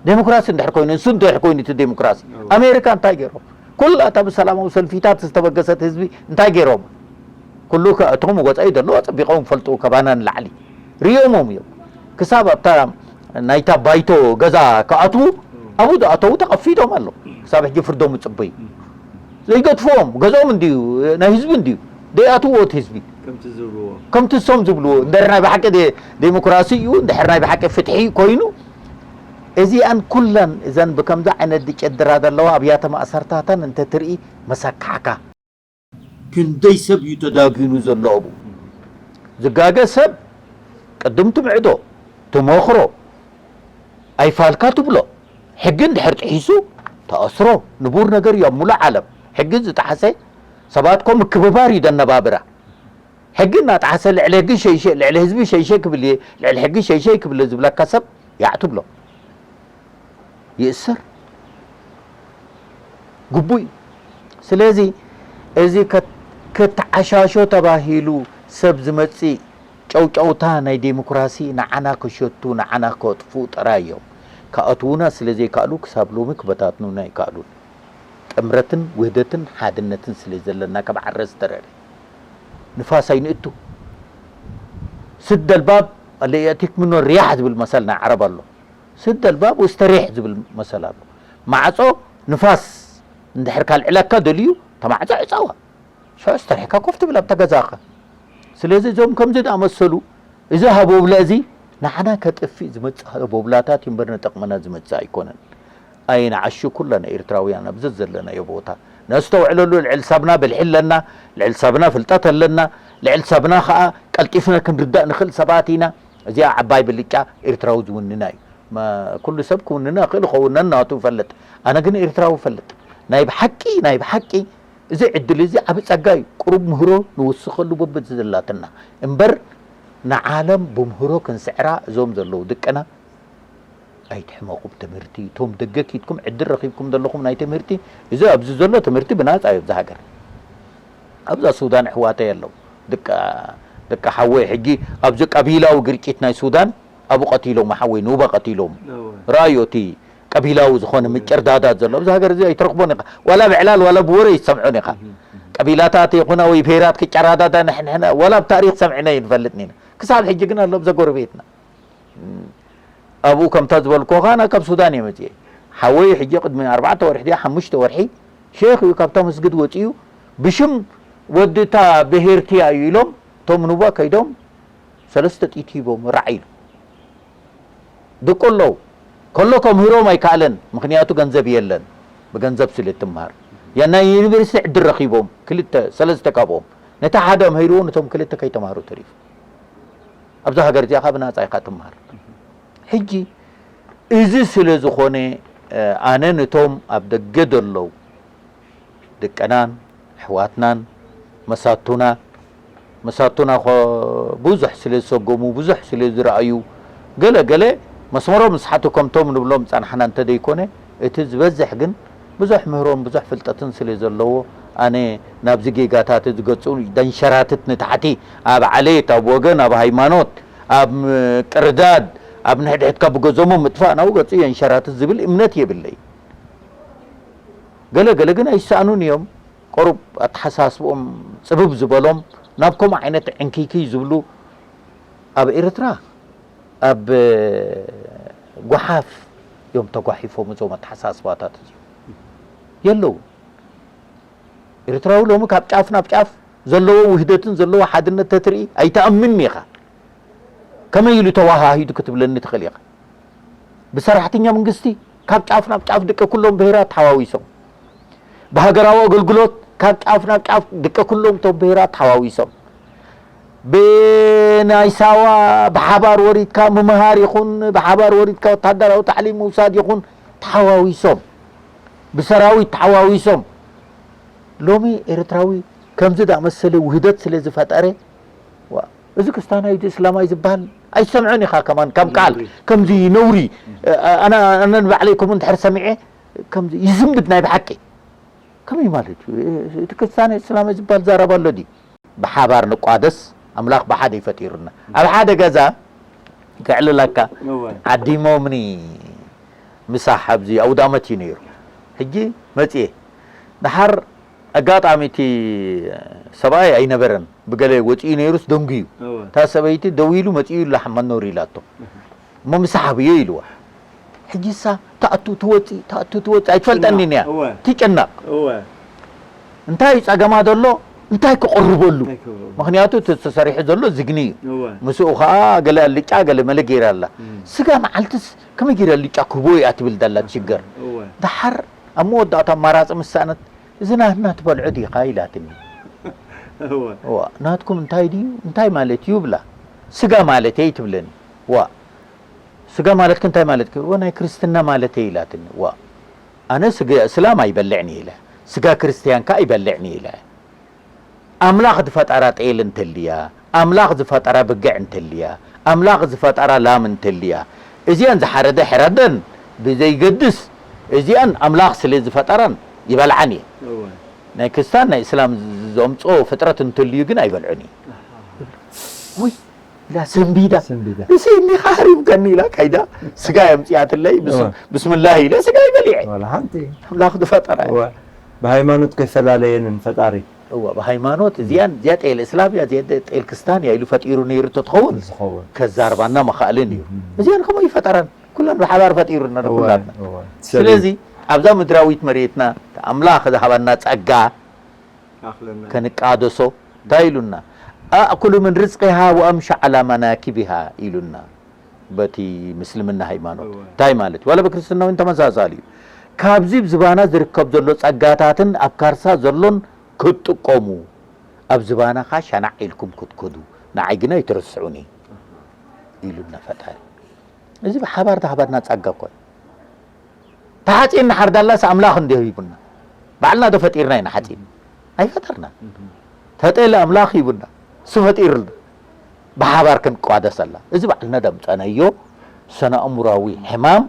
ዴሞክራሲ እንድሕር ኮይኑ ንሱ እንድሕር ኮይኑ እቲ ዴሞክራሲ ኣሜሪካ እንታይ ገይሮም ኩላ እታ ብሰላማዊ ሰልፊታት ዝተበገሰት ህዝቢ እንታይ ገይሮም ኩሉ እቶም ወፃኢ ዘለዉ ኣፀቢቆም ፈልጡ ከባና ንላዕሊ ርእዮሞም እዮም ክሳብ ኣብታ ናይታ ባይቶ ገዛ ክኣትዉ ኣብኡ ዝኣተዉ ተቐፊዶም ኣለዉ ክሳብ ሕጂ ፍርዶም ይፅበዩ ዘይገድፍዎም ገዝኦም እንድዩ፣ ናይ ህዝቢ እንድዩ። ደይኣትዎ እቲ ህዝቢ። ከምቲ ዝብልዎ። ከምቲ እሶም ዝብልዎ። እንድሕር ናይ ብሓቂ ደ-፣ ዴሞክራሲ እዩ፣ እንድሕር ናይ ብሓቂ ፍትሒ ኮይኑ፣ እዚኣን ኩለን እዘን ብከምዚ ዓይነት ዝጨድራ ዘለዋ ኣብያተ ማእሰርታተን እንተትርኢ መሰካሕካ። ክንደይ ሰብ እዩ ተዳጒኑ ዘሎ ኣብኡ። ዝጋገ ሰብ ቅድም ትምዕዶ፣ ትመኽሮ፣ ኣይፋልካ ትብሎ። ሕጊ እንድሕር ጥሒሱ ተኣስሮ። ንቡር ነገር እዩ ኣብ ሙሉእ ዓለም። ሕጊ ዝጠሓሰ ሰባት ኮ ምክብባር እዩ ደነባብራ። ሕጊ እናጠሓሰ ልዕሊ ሕጊ ሸይሸ፣ ልዕሊ ህዝቢ ሸይሸ ክብል እየ፣ ልዕሊ ሕጊ ሸይሸ ክብል እየ ዝብለካ ሰብ ያዕ ትብሎ። ይእሰር። ግቡእ እዩ። ስለዚ እዚ ከት-፣ ክትዓሻሾ ተባሂሉ ሰብ ዝመጽእ ጨውጨውታ ናይ ዴሞክራሲ ንዓና ክሸቱ፣ ንዓና ከጥፍኡ ጥራይ እዮም። ክኣትዉና ስለ ዘይከኣሉ ክሳብ ሎሚ ክበታትኑና ኣይከኣሉን። ጥምረትን ውህደትን ሓድነትን ስለ ዘለና ካብ ዓረ ዝተረረ ንፋስ ኣይንእቱ። ስድ ኣልባብ ለየእቲክ ምኖ ሪያሕ ዝብል መሰል ናይ ዓረብ ኣሎ። ስድ ኣልባብ ወስተሬሕ ዝብል መሰል ኣሎ። ማዕጾ ንፋስ እንድሕር ካልዕለካ ደልዩ፣ እታ ማዕጾ ዕጸዋ። ሽዑ ዝተርሕካ ኮፍ ትብል ኣብታ ገዛኻ። ስለዚ እዞም ከምዚ ዝኣመሰሉ፣ እዚ ሃቦብላ እዚ ንዓና ከጥፍእ ዝመጽእ ሃቦብላታት እዩ እምበር ንጠቕመና ዝመጽእ ኣይኮነን። ኣይንዓሹ ኩልና ኤርትራውያን ኣብዚ ዘለናዮ ቦታ። ነስተውዕለሉ፣ ልዕሊ ሳብና ብልሒ ኣለና፣ ልዕሊ ሳብና ፍልጠት ኣለና፣ ልዕሊ ሳብና ኸኣ ቀልጢፍና ክንርዳእ ንኽእል ሰባት ኢና። እዚኣ ዓባይ ብልጫ ኤርትራዊ ዝውንና እዩ። መ-፣ ኩሉ ሰብ ክውንና ይኽእል ይኸውን፣ ነናቱ ይፈልጥ። ኣነ ግን ኤርትራዊ ይፈልጥ። ናይ ብሓቂ፣ ናይ ብሓቂ እዚ ዕድል እዚ ዓቢ ጸጋ እዩ። ቁሩብ ምህሮ ንውስኸሉ በብቲ ዘላትና። እምበር ንዓለም ብምህሮ ክንስዕራ እዞም ዘለዉ ድቅና ኣይትሕመቑ ብትምህርቲ። እቶም ደገ ኪድኩም ዕድል ረኺብኩም ዘለኹም ናይ ትምህርቲ፣ እዚ ኣብዚ ዘሎ ትምህርቲ ብናጻ እዩ ኣብዚ ሃገር። ኣብዛ ሱዳን ኣሕዋተይ ኣለዉ። ደቂ፣ ደቂ ሓወይ ሕጂ ኣብዚ ቀቢላዊ ግርጭት ናይ ሱዳን ኣብኡ ቀቲሎም፣ ሓወይ ኑባ ቀቲሎም። እወ። ረኣዮ እቲ ቀቢላዊ ዝኾነ ምጭርዳዳት ዘሎ ኣብዚ ሃገር እዚ ኣይትረኽቦን ኢኻ። ዋላ ብዕላል ዋላ ብወረ ይሰምዖን ኢኻ። እህ፣ እህ። ቀቢላታት ይኹና ወይ ብሄራት ክጨራዳዳ ንሕንሕና ዋላ ኣብ ታሪኽ ሰምዕና ይንፈልጥን ኢና። ክሳብ ሕጂ ግን ኣሎ ኣብዛ ጎረቤትና። ኣብኡ ከምታ ዝበልኩኻ ኣነ ካብ ሱዳን እየ መፅየ። ሓወይ ሕጂ ቅድሚ ኣርባዕተ ወርሒ ድያ ሓሙሽተ ወርሒ ሼኽ እዩ ካብታ መስጊድ ወፂኡ ብሽም ወዲ እታ ብሄር ቲያ እዩ ኢሎም እቶም ኑባ ከይዶም ሰለስተ ጥይት ሂቦም ራዕ ኢሉ። ድቁ ኣለዉ። ከሎ ከምህሮም ኣይከኣለን፣ ምኽንያቱ ገንዘብ የለን። ብገንዘብ ስለ እትምሃር። ያ ናይ ዩኒቨርሲቲ ዕድል ረኺቦም፣ ክልተ፣ ሰለስተ ካብኦም። ነቲ ሓደ ኣምሂርዎ፣ ነቶም ክልተ ከይተማህሩ ተሪፉ። ኣብዛ ሃገር እዚኣ ኸኣ ብናጻ ኢኻ ትምሃር። ሕጂ፣ እዚ ስለ ዝኾነ፣ እ፣ ኣነ ነቶም ኣብ ደገ ዘለዉ ደቅናን ኣሕዋትናን መሳቱና፣ መሳቱና ኸ ብዙሕ ስለ ዝሰገሙ፣ ብዙሕ ስለ ዝረኣዩ፣ ገለ ገለ መስመሮም ዝሰሓቱ ከምቶም ንብሎም ዝጸናሕና እንተ ደይኮነ፣ እቲ ዝበዝሕ ግን ብዙሕ ምህሮን ብዙሕ ፍልጠትን ስለ ዘለዎ፣ ኣነ ናብዚ ጌጋታት እዚ ገጹ ደንሸራትት ንታሕቲ፣ ኣብ ዓሌት፣ ኣብ ወገን፣ ኣብ ሃይማኖት፣ ኣብ ምቅርዳድ፣ ኣብ ንሕድሕድካ ብገዘሙ ምጥፋእ ናብኡ ገጹ የንሸራትት ዝብል እምነት የብለይ። ገለ ገለ ግን ኣይሰኣኑን እዮም። ቁሩብ ኣተሓሳስብኦም ጽብብ ዝበሎም ናብ ከምኡ ዓይነት ዕንክይክይ ዝብሉ ኣብ ኤርትራ ኣብ ጓሓፍ እዮም ተጓሒፎም እዞም ኣተሓሳስባታት እዚኦም። የለውን። ኤርትራዊ ሎሚ ካብ ጫፍ ናብ ጫፍ ዘለዎ ውህደትን ዘለዎ ሓድነት ተትርኢ ኣይትኣምንን ኢኻ። ከመይ ኢሉ ተወሃሂዱ ክትብለኒ ትኽእል ኢኻ። ብሰራሕተኛ መንግስቲ ካብ ጫፍ ናብ ጫፍ ደቂ ኩሎም ብሄራት ተሓዋዊሶም። ብሃገራዊ ኣገልግሎት ካብ ጫፍ ናብ ጫፍ ደቂ ኩሎም እቶም ብሄራት ተሓዋዊሶም። ብናይ ሳዋ ብሓባር ወሪድካ ምምሃር ይኹን፣ ብሓባር ወሪድካ ወታደራዊ ታዕሊም ምውሳድ ይኹን፣ ተሓዋዊሶም። ብሰራዊት ተሓዋዊሶም። ሎሚ ኤርትራዊ ከምዚ ዝኣመሰለ ውህደት ስለ ዝፈጠረ፣ ዋ፣ እዚ ክስታናይ፣ እዚ እስላማይ ዝበሃል ኣይሰምዖን ኢኻ ከማን፣ ከም ቃል፣ ነውሪ። ከምዚ ነውሪ። እ፣ ኣነ፣ ኣነ ንባዕለይ ከምኡ እንድሕር ሰሚዐ፣ ከምዚ ይዝንብድ ናይ ብሓቂ። ከመይ ማለት እዩ? እቲ ክስታናይ እስላማይ ዝበሃል ዛረባ ኣሎ ድዩ? ብሓባር ንቋደስ፣ ኣምላኽ ብሓደ እዩ ፈጢሩና። ኣብ ሓደ ገዛ ከዕልለካ፣ እወ። ዓዲሞምኒ ምሳሕ ኣብዚ ኣውደ ኣመት እዩ ነይሩ። ሕጂ መጽየ። ደሓር ኣጋጣሚ እቲ ሰብኣይ ኣይነበረን። ብገለ ወጺኡ ነይሩስ ደንጉዩ። እወ። እታ ሰበይቲ ደው ኢሉ መጺኡ ኢሉ ሓመድ ነውሪ ኢላቶ። እህ። እሞ ምሳሕ ኣብዮ ኢልዋ። ሕጂ እሳ ትኣቱ ትወጽእ፣ ትኣቱ ትወጽእ፣ ኣይትፈልጠኒን እያ። እወ። ትጭነቕ። እወ። እንታይ ጸገማ ዘሎ? እንታይ ክቕርበሉ? ምኽንያቱ እቲ ተሰሪሑ ዘሎ ዝግኒ እዩ። ምስኡ ኸዓ ገለ ኣልጫ ገለ መለ ገይራ ኣላ። ስጋ መዓልትስ ከመይ ገይረ ኣልጫ ክህቦ እያ ትብል ዘላ ትሽገር። ደሓር ኣብ መወዳእታ ኣማራጺ ምስ ሰኣነት፣ እዚ ናትና ትበልዖ ዲኻ ኢላትኒ። እዋ፣ ናትኩም እንታይ ድዩ? እንታይ ማለት እዩ ብላ። ስጋ ማለተይ ትብለኒ። ዋ፣ ስጋ ማለትኪ እንታይ ማለትኪ? እወ፣ ናይ ክርስትና ማለተይ ኢላትኒ። ዋ፣ ኣነ ስጋ እስላም ኣይበልዕን እየ ኢለ፣ ስጋ ክርስትያን ከኣ ኣይበልዕን እየ ኢለ። ኣምላኽ ዝፈጠራ ጤል እንተልያ፣ ኣምላኽ ዝፈጠራ ብግዕ እንተልያ፣ ኣምላኽ ዝፈጠራ ላም እንተልያ፣ እዚኣን ዝሓረደ ሕረደን ብዘይገድስ፣ እዚኣን ኣምላኽ ስለ ዝፈጠራን ይበልዓን እየ። እወ። ናይ ክርስትያን ናይ እስላም ዝ-፣ ዘምጽኦ ፍጥረት እንተልዩ ግን ኣይበልዑን እየ። ኣሃ። ውይ፣ ኢላ ሰንቢዳ። ሰንቢዳ። ንስኒ ሃሪምከኒ ኢላ ካይዳ ስጋ የምጽኣትለይ፣ ብስ-፣ እወ። ብስምላህ ኢለ ስጋ ይበሊዐ። ዋላ ሓንቲ። ኣምላኽ ዝፈጠራ። እወ። ብሃይማኖት ከይፈላለየንን ፈጣሪ። እወ፣ ብሃይማኖት እዚኣን፣ እዚኣ ጤል እስላም እያ፣ እዚኣ ጤል ክስታን እያ ኢሉ ፈጢሩ ነይሩ ተትኸውን፣ ዝኸውን። ከዛርባና መኻእልን እዩ። እም። እዚኣን ከምኡ ይፈጠራን፣ ኩለን ብሓባር ፈጢሩና እወ፣ ንኩላትና። እወ። ስለዚ፣ ኣብዛ ምድራዊት መሬትና፣ ኣምላኽ ዝሃበና ጸጋ ኣኽለና። ከንቃደሶ፣ እንታይ ኢሉና? "ኣእኩሉ ምን ርዝቂሃ ወኣምሹ ዓላ መናኪቢሃ" ኢሉና። በቲ ምስልምና ሃይማኖት። እወ። እንታይ ማለት እዩ? ዋላ ብክርስትናውን ተመሳሳሊ እዩ። ካብዚ ዝባና ዝርከብ ዘሎ ጸጋታትን ኣብ ካርሳ ዘሎን ክትጥቀሙ፣ ኣብ ዝባናኻ ሸናዕ ኢልኩም ክትከዱ፣ ንዓይ ግና ኣይትረስዑኒ ኢሉና ፈጣሪ። እዚ ብሓባር ተሃባና ጸጋ እኮ እዩ። ተሓጺን ንሓርዳላስ ኣምላኽ እንዲዮ ሂቡና። ባዕልና ዶ ፈጢርና ኢና ሓጺን? ኣይፈጠርናን። ተጠለ ኣምላኽ ሂቡና። እሱ ፈጢሩልና። ብሓባር ክንቋደሰላ። እዚ ባዕልና ደምጸናዮ ስነ ኣእምሮኣዊ ሕማም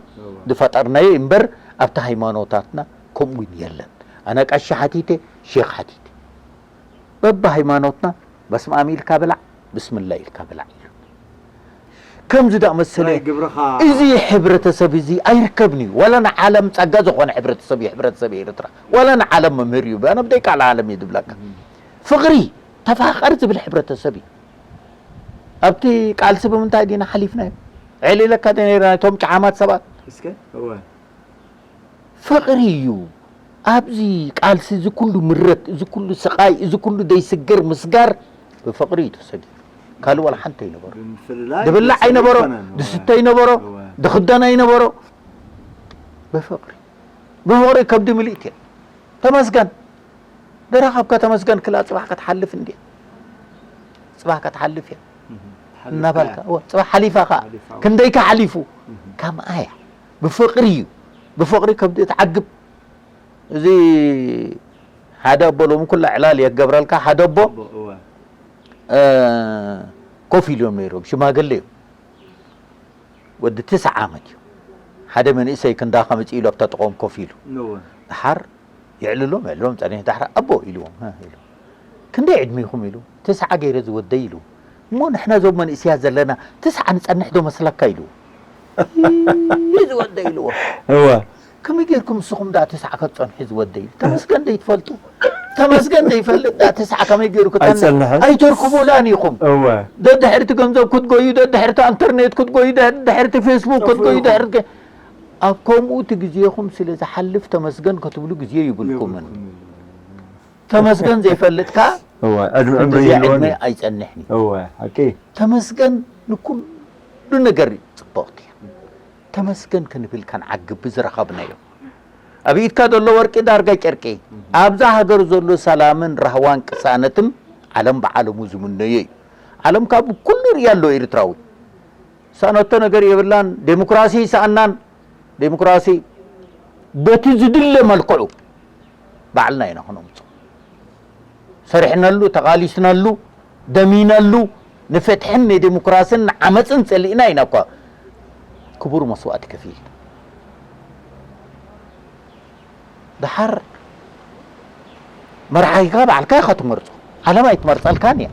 ዝፈጠርናዮ እምበር ኣብቲ ሃይማኖታትና ከምኡ እውን የለን። ኣነ ቀሺ ሓቲተ፣ ሼኽ ሓቲተ። በብሃይማኖትና በስመ ኣብ ኢልካ ብላዕ፣ ብስምላህ ኢልካ ብላዕ ኢሉ። ከምዚ ዳኣ መሰለ ናይ ግብርኻ እዚ ሕብረተሰብ እዚ ኣይርከብን እዩ። ዋላ ንዓለም ጸጋ ዝኾነ ሕብረተሰብ እዩ፣ ሕብረተሰብ ኤርትራ። ዋላ ንዓለም መምህር እዩ። ኣነ ብደይ ቃል ዓለም እዩ ዝብለካ። ፍቕሪ፣ ተፋቐር ዝብል ሕብረተሰብ እዩ። ኣብቲ ቃልሲ ብምንታይ ዲና ሓሊፍናዮ? ዕል ኢለካ ዶ ነይርና እቶም ጨሓማት ሰባት? እስከ፣ እወ። ፍቕሪ እዩ። ኣብዚ ቃልሲ እዚ ኩሉ ምረት፣ እዚ ኩሉ ስቓይ፣ እዚ ኩሉ ዘይስገር ምስጋር ብፍቕሪ እዩ ተሰጊሩ። ካልእ ዋላ ሓንቲ ኣይነበሮ። ብምፍልላይ ድብላዕ ኣይነበሮ፣ ኣይኮነን። ድስተ ኣይነበሮ፣ እወ። ድኽደን ኣይነበሮ። ብፍቕሪ። ብፍቕሪ ከብዲ ምልእቲ እያ። ተመስገን። ደረኻብካ ተመስገን ክላ ጽባሕ ክትሓልፍ እንድያ። ጽባሕ ክትሓልፍ እያ። እህ፣ እናበልካ፣ ሓሊፍካ። እወ፣ ጽባሕ ሓሊፋ ኸኣ። ሓሊፋ። ክንደይካ ሓሊፉ? እህ። ከምኣ እያ። ብፍቕሪ እዩ። ብፍቕሪ ከብዲ ትዓግብ። እዚ ሓደ ኣቦ ሎሚ ኩላ ዕላል እየ ክገብረልካ፣ ሓደ ኣቦ፣ ኣቦ፣ እወ። እ፣ ኮፍ ኢሎም ነይሮም፣ ሽማግለ እዮም። ወዲ ትስዓ ዓመት እዩ። ሓደ መንእሰይ ክንዳኻ መጺኡ ኢሉ ኣብታ ጥቖም ኮፍ ኢሉ። እወ። ደሓር የዕልሎም፣ የዕልሎም ጸኒሑ፣ ደሓር፣ "ኣቦ" ኢልዎም፣ "ሀ?" ኢሉ። "ክንደይ ዕድሜኹም?" ኢሉ። "ትስዓ ገይረ ዝወደይ" ኢሉ። "እሞ ንሕና እዞም መንእሰያት ዘለና ትስዓ ንጸንሕ ዶ መስለካ?" ኢሉ። "እይ፣ ዝወደይ" ኢልዎ። እወ። "ከመይ ጌርኩም ንስኹም ደኣ ትስዓ ከትጸንሑ ዝወደይ?" ኢሉ። ተመስገን ዘይትፈልጡ? ተመስገን ዘይፈልጥ ደኣ ትስዓ ከመይ ጌሩ ክጸንሕ? ኣይጸንሕን። ኣይተርክቡላን ኢኹም። እወ። ደድሕርቲ ገንዘብ ክትጎዩ፣ ደድሕርቲ ኣንተርኔት ክትጎዩ፣ ደድሕርቲ ፌስቡክ ክትጎዩ፣ ጠፍኡ ኢኹም። ደድሕርቲ ኣብ ከምኡ እቲ ግዜኹም ስለ ዝሓልፍ ተመስገን ክትብሉ ግዜ ይብልኩምን። የብልኩምን። ተመስገን ዘይፈልጥካ እወ፣ ዕድመ ዕምሪ ክንድዚ ይህልወኒ። ዕድመ ኣይጸንሕን እዩ። እወ፣ ሓቂ። ተመስገን ንኩሉ ነገር ጽብቕቲ እያ። ተመስገን ክንብል ከንዓግብ ብዝረኸብናዮ። ኣብ ኢድካ ዘሎ ወርቂ ዳርጋ ጨርቂ። ኣብዛ ሃገር ዘሎ ሰላምን ራህዋን ቅሳነትን ዓለም ብዓለሙ ዝምነዮ እዩ። ዓለም ካብ ኩሉ ርእያ ኣሎ ኤርትራዊ። ዝሰኣነቶ ነገር የብላን። ዴሞክራሲ ይሰኣናን። ዴሞክራሲ በቲ ዝድለ መልክዑ ባዕልና ኢና ክነምጾ። ሰሪሕናሉ፣ ተቓሊስናሉ፣ ደሚናሉ፣ ንፍትሕን ንዴሞክራስን ንዓመጽን ጸሊእና ኢና እኳ ክቡር መስዋእቲ ከፊልና። ደሓር መርሓይካ ባዕልካ ኢኻ ትመርጾ። ዓለም ኣይትመርጸልካን እያ።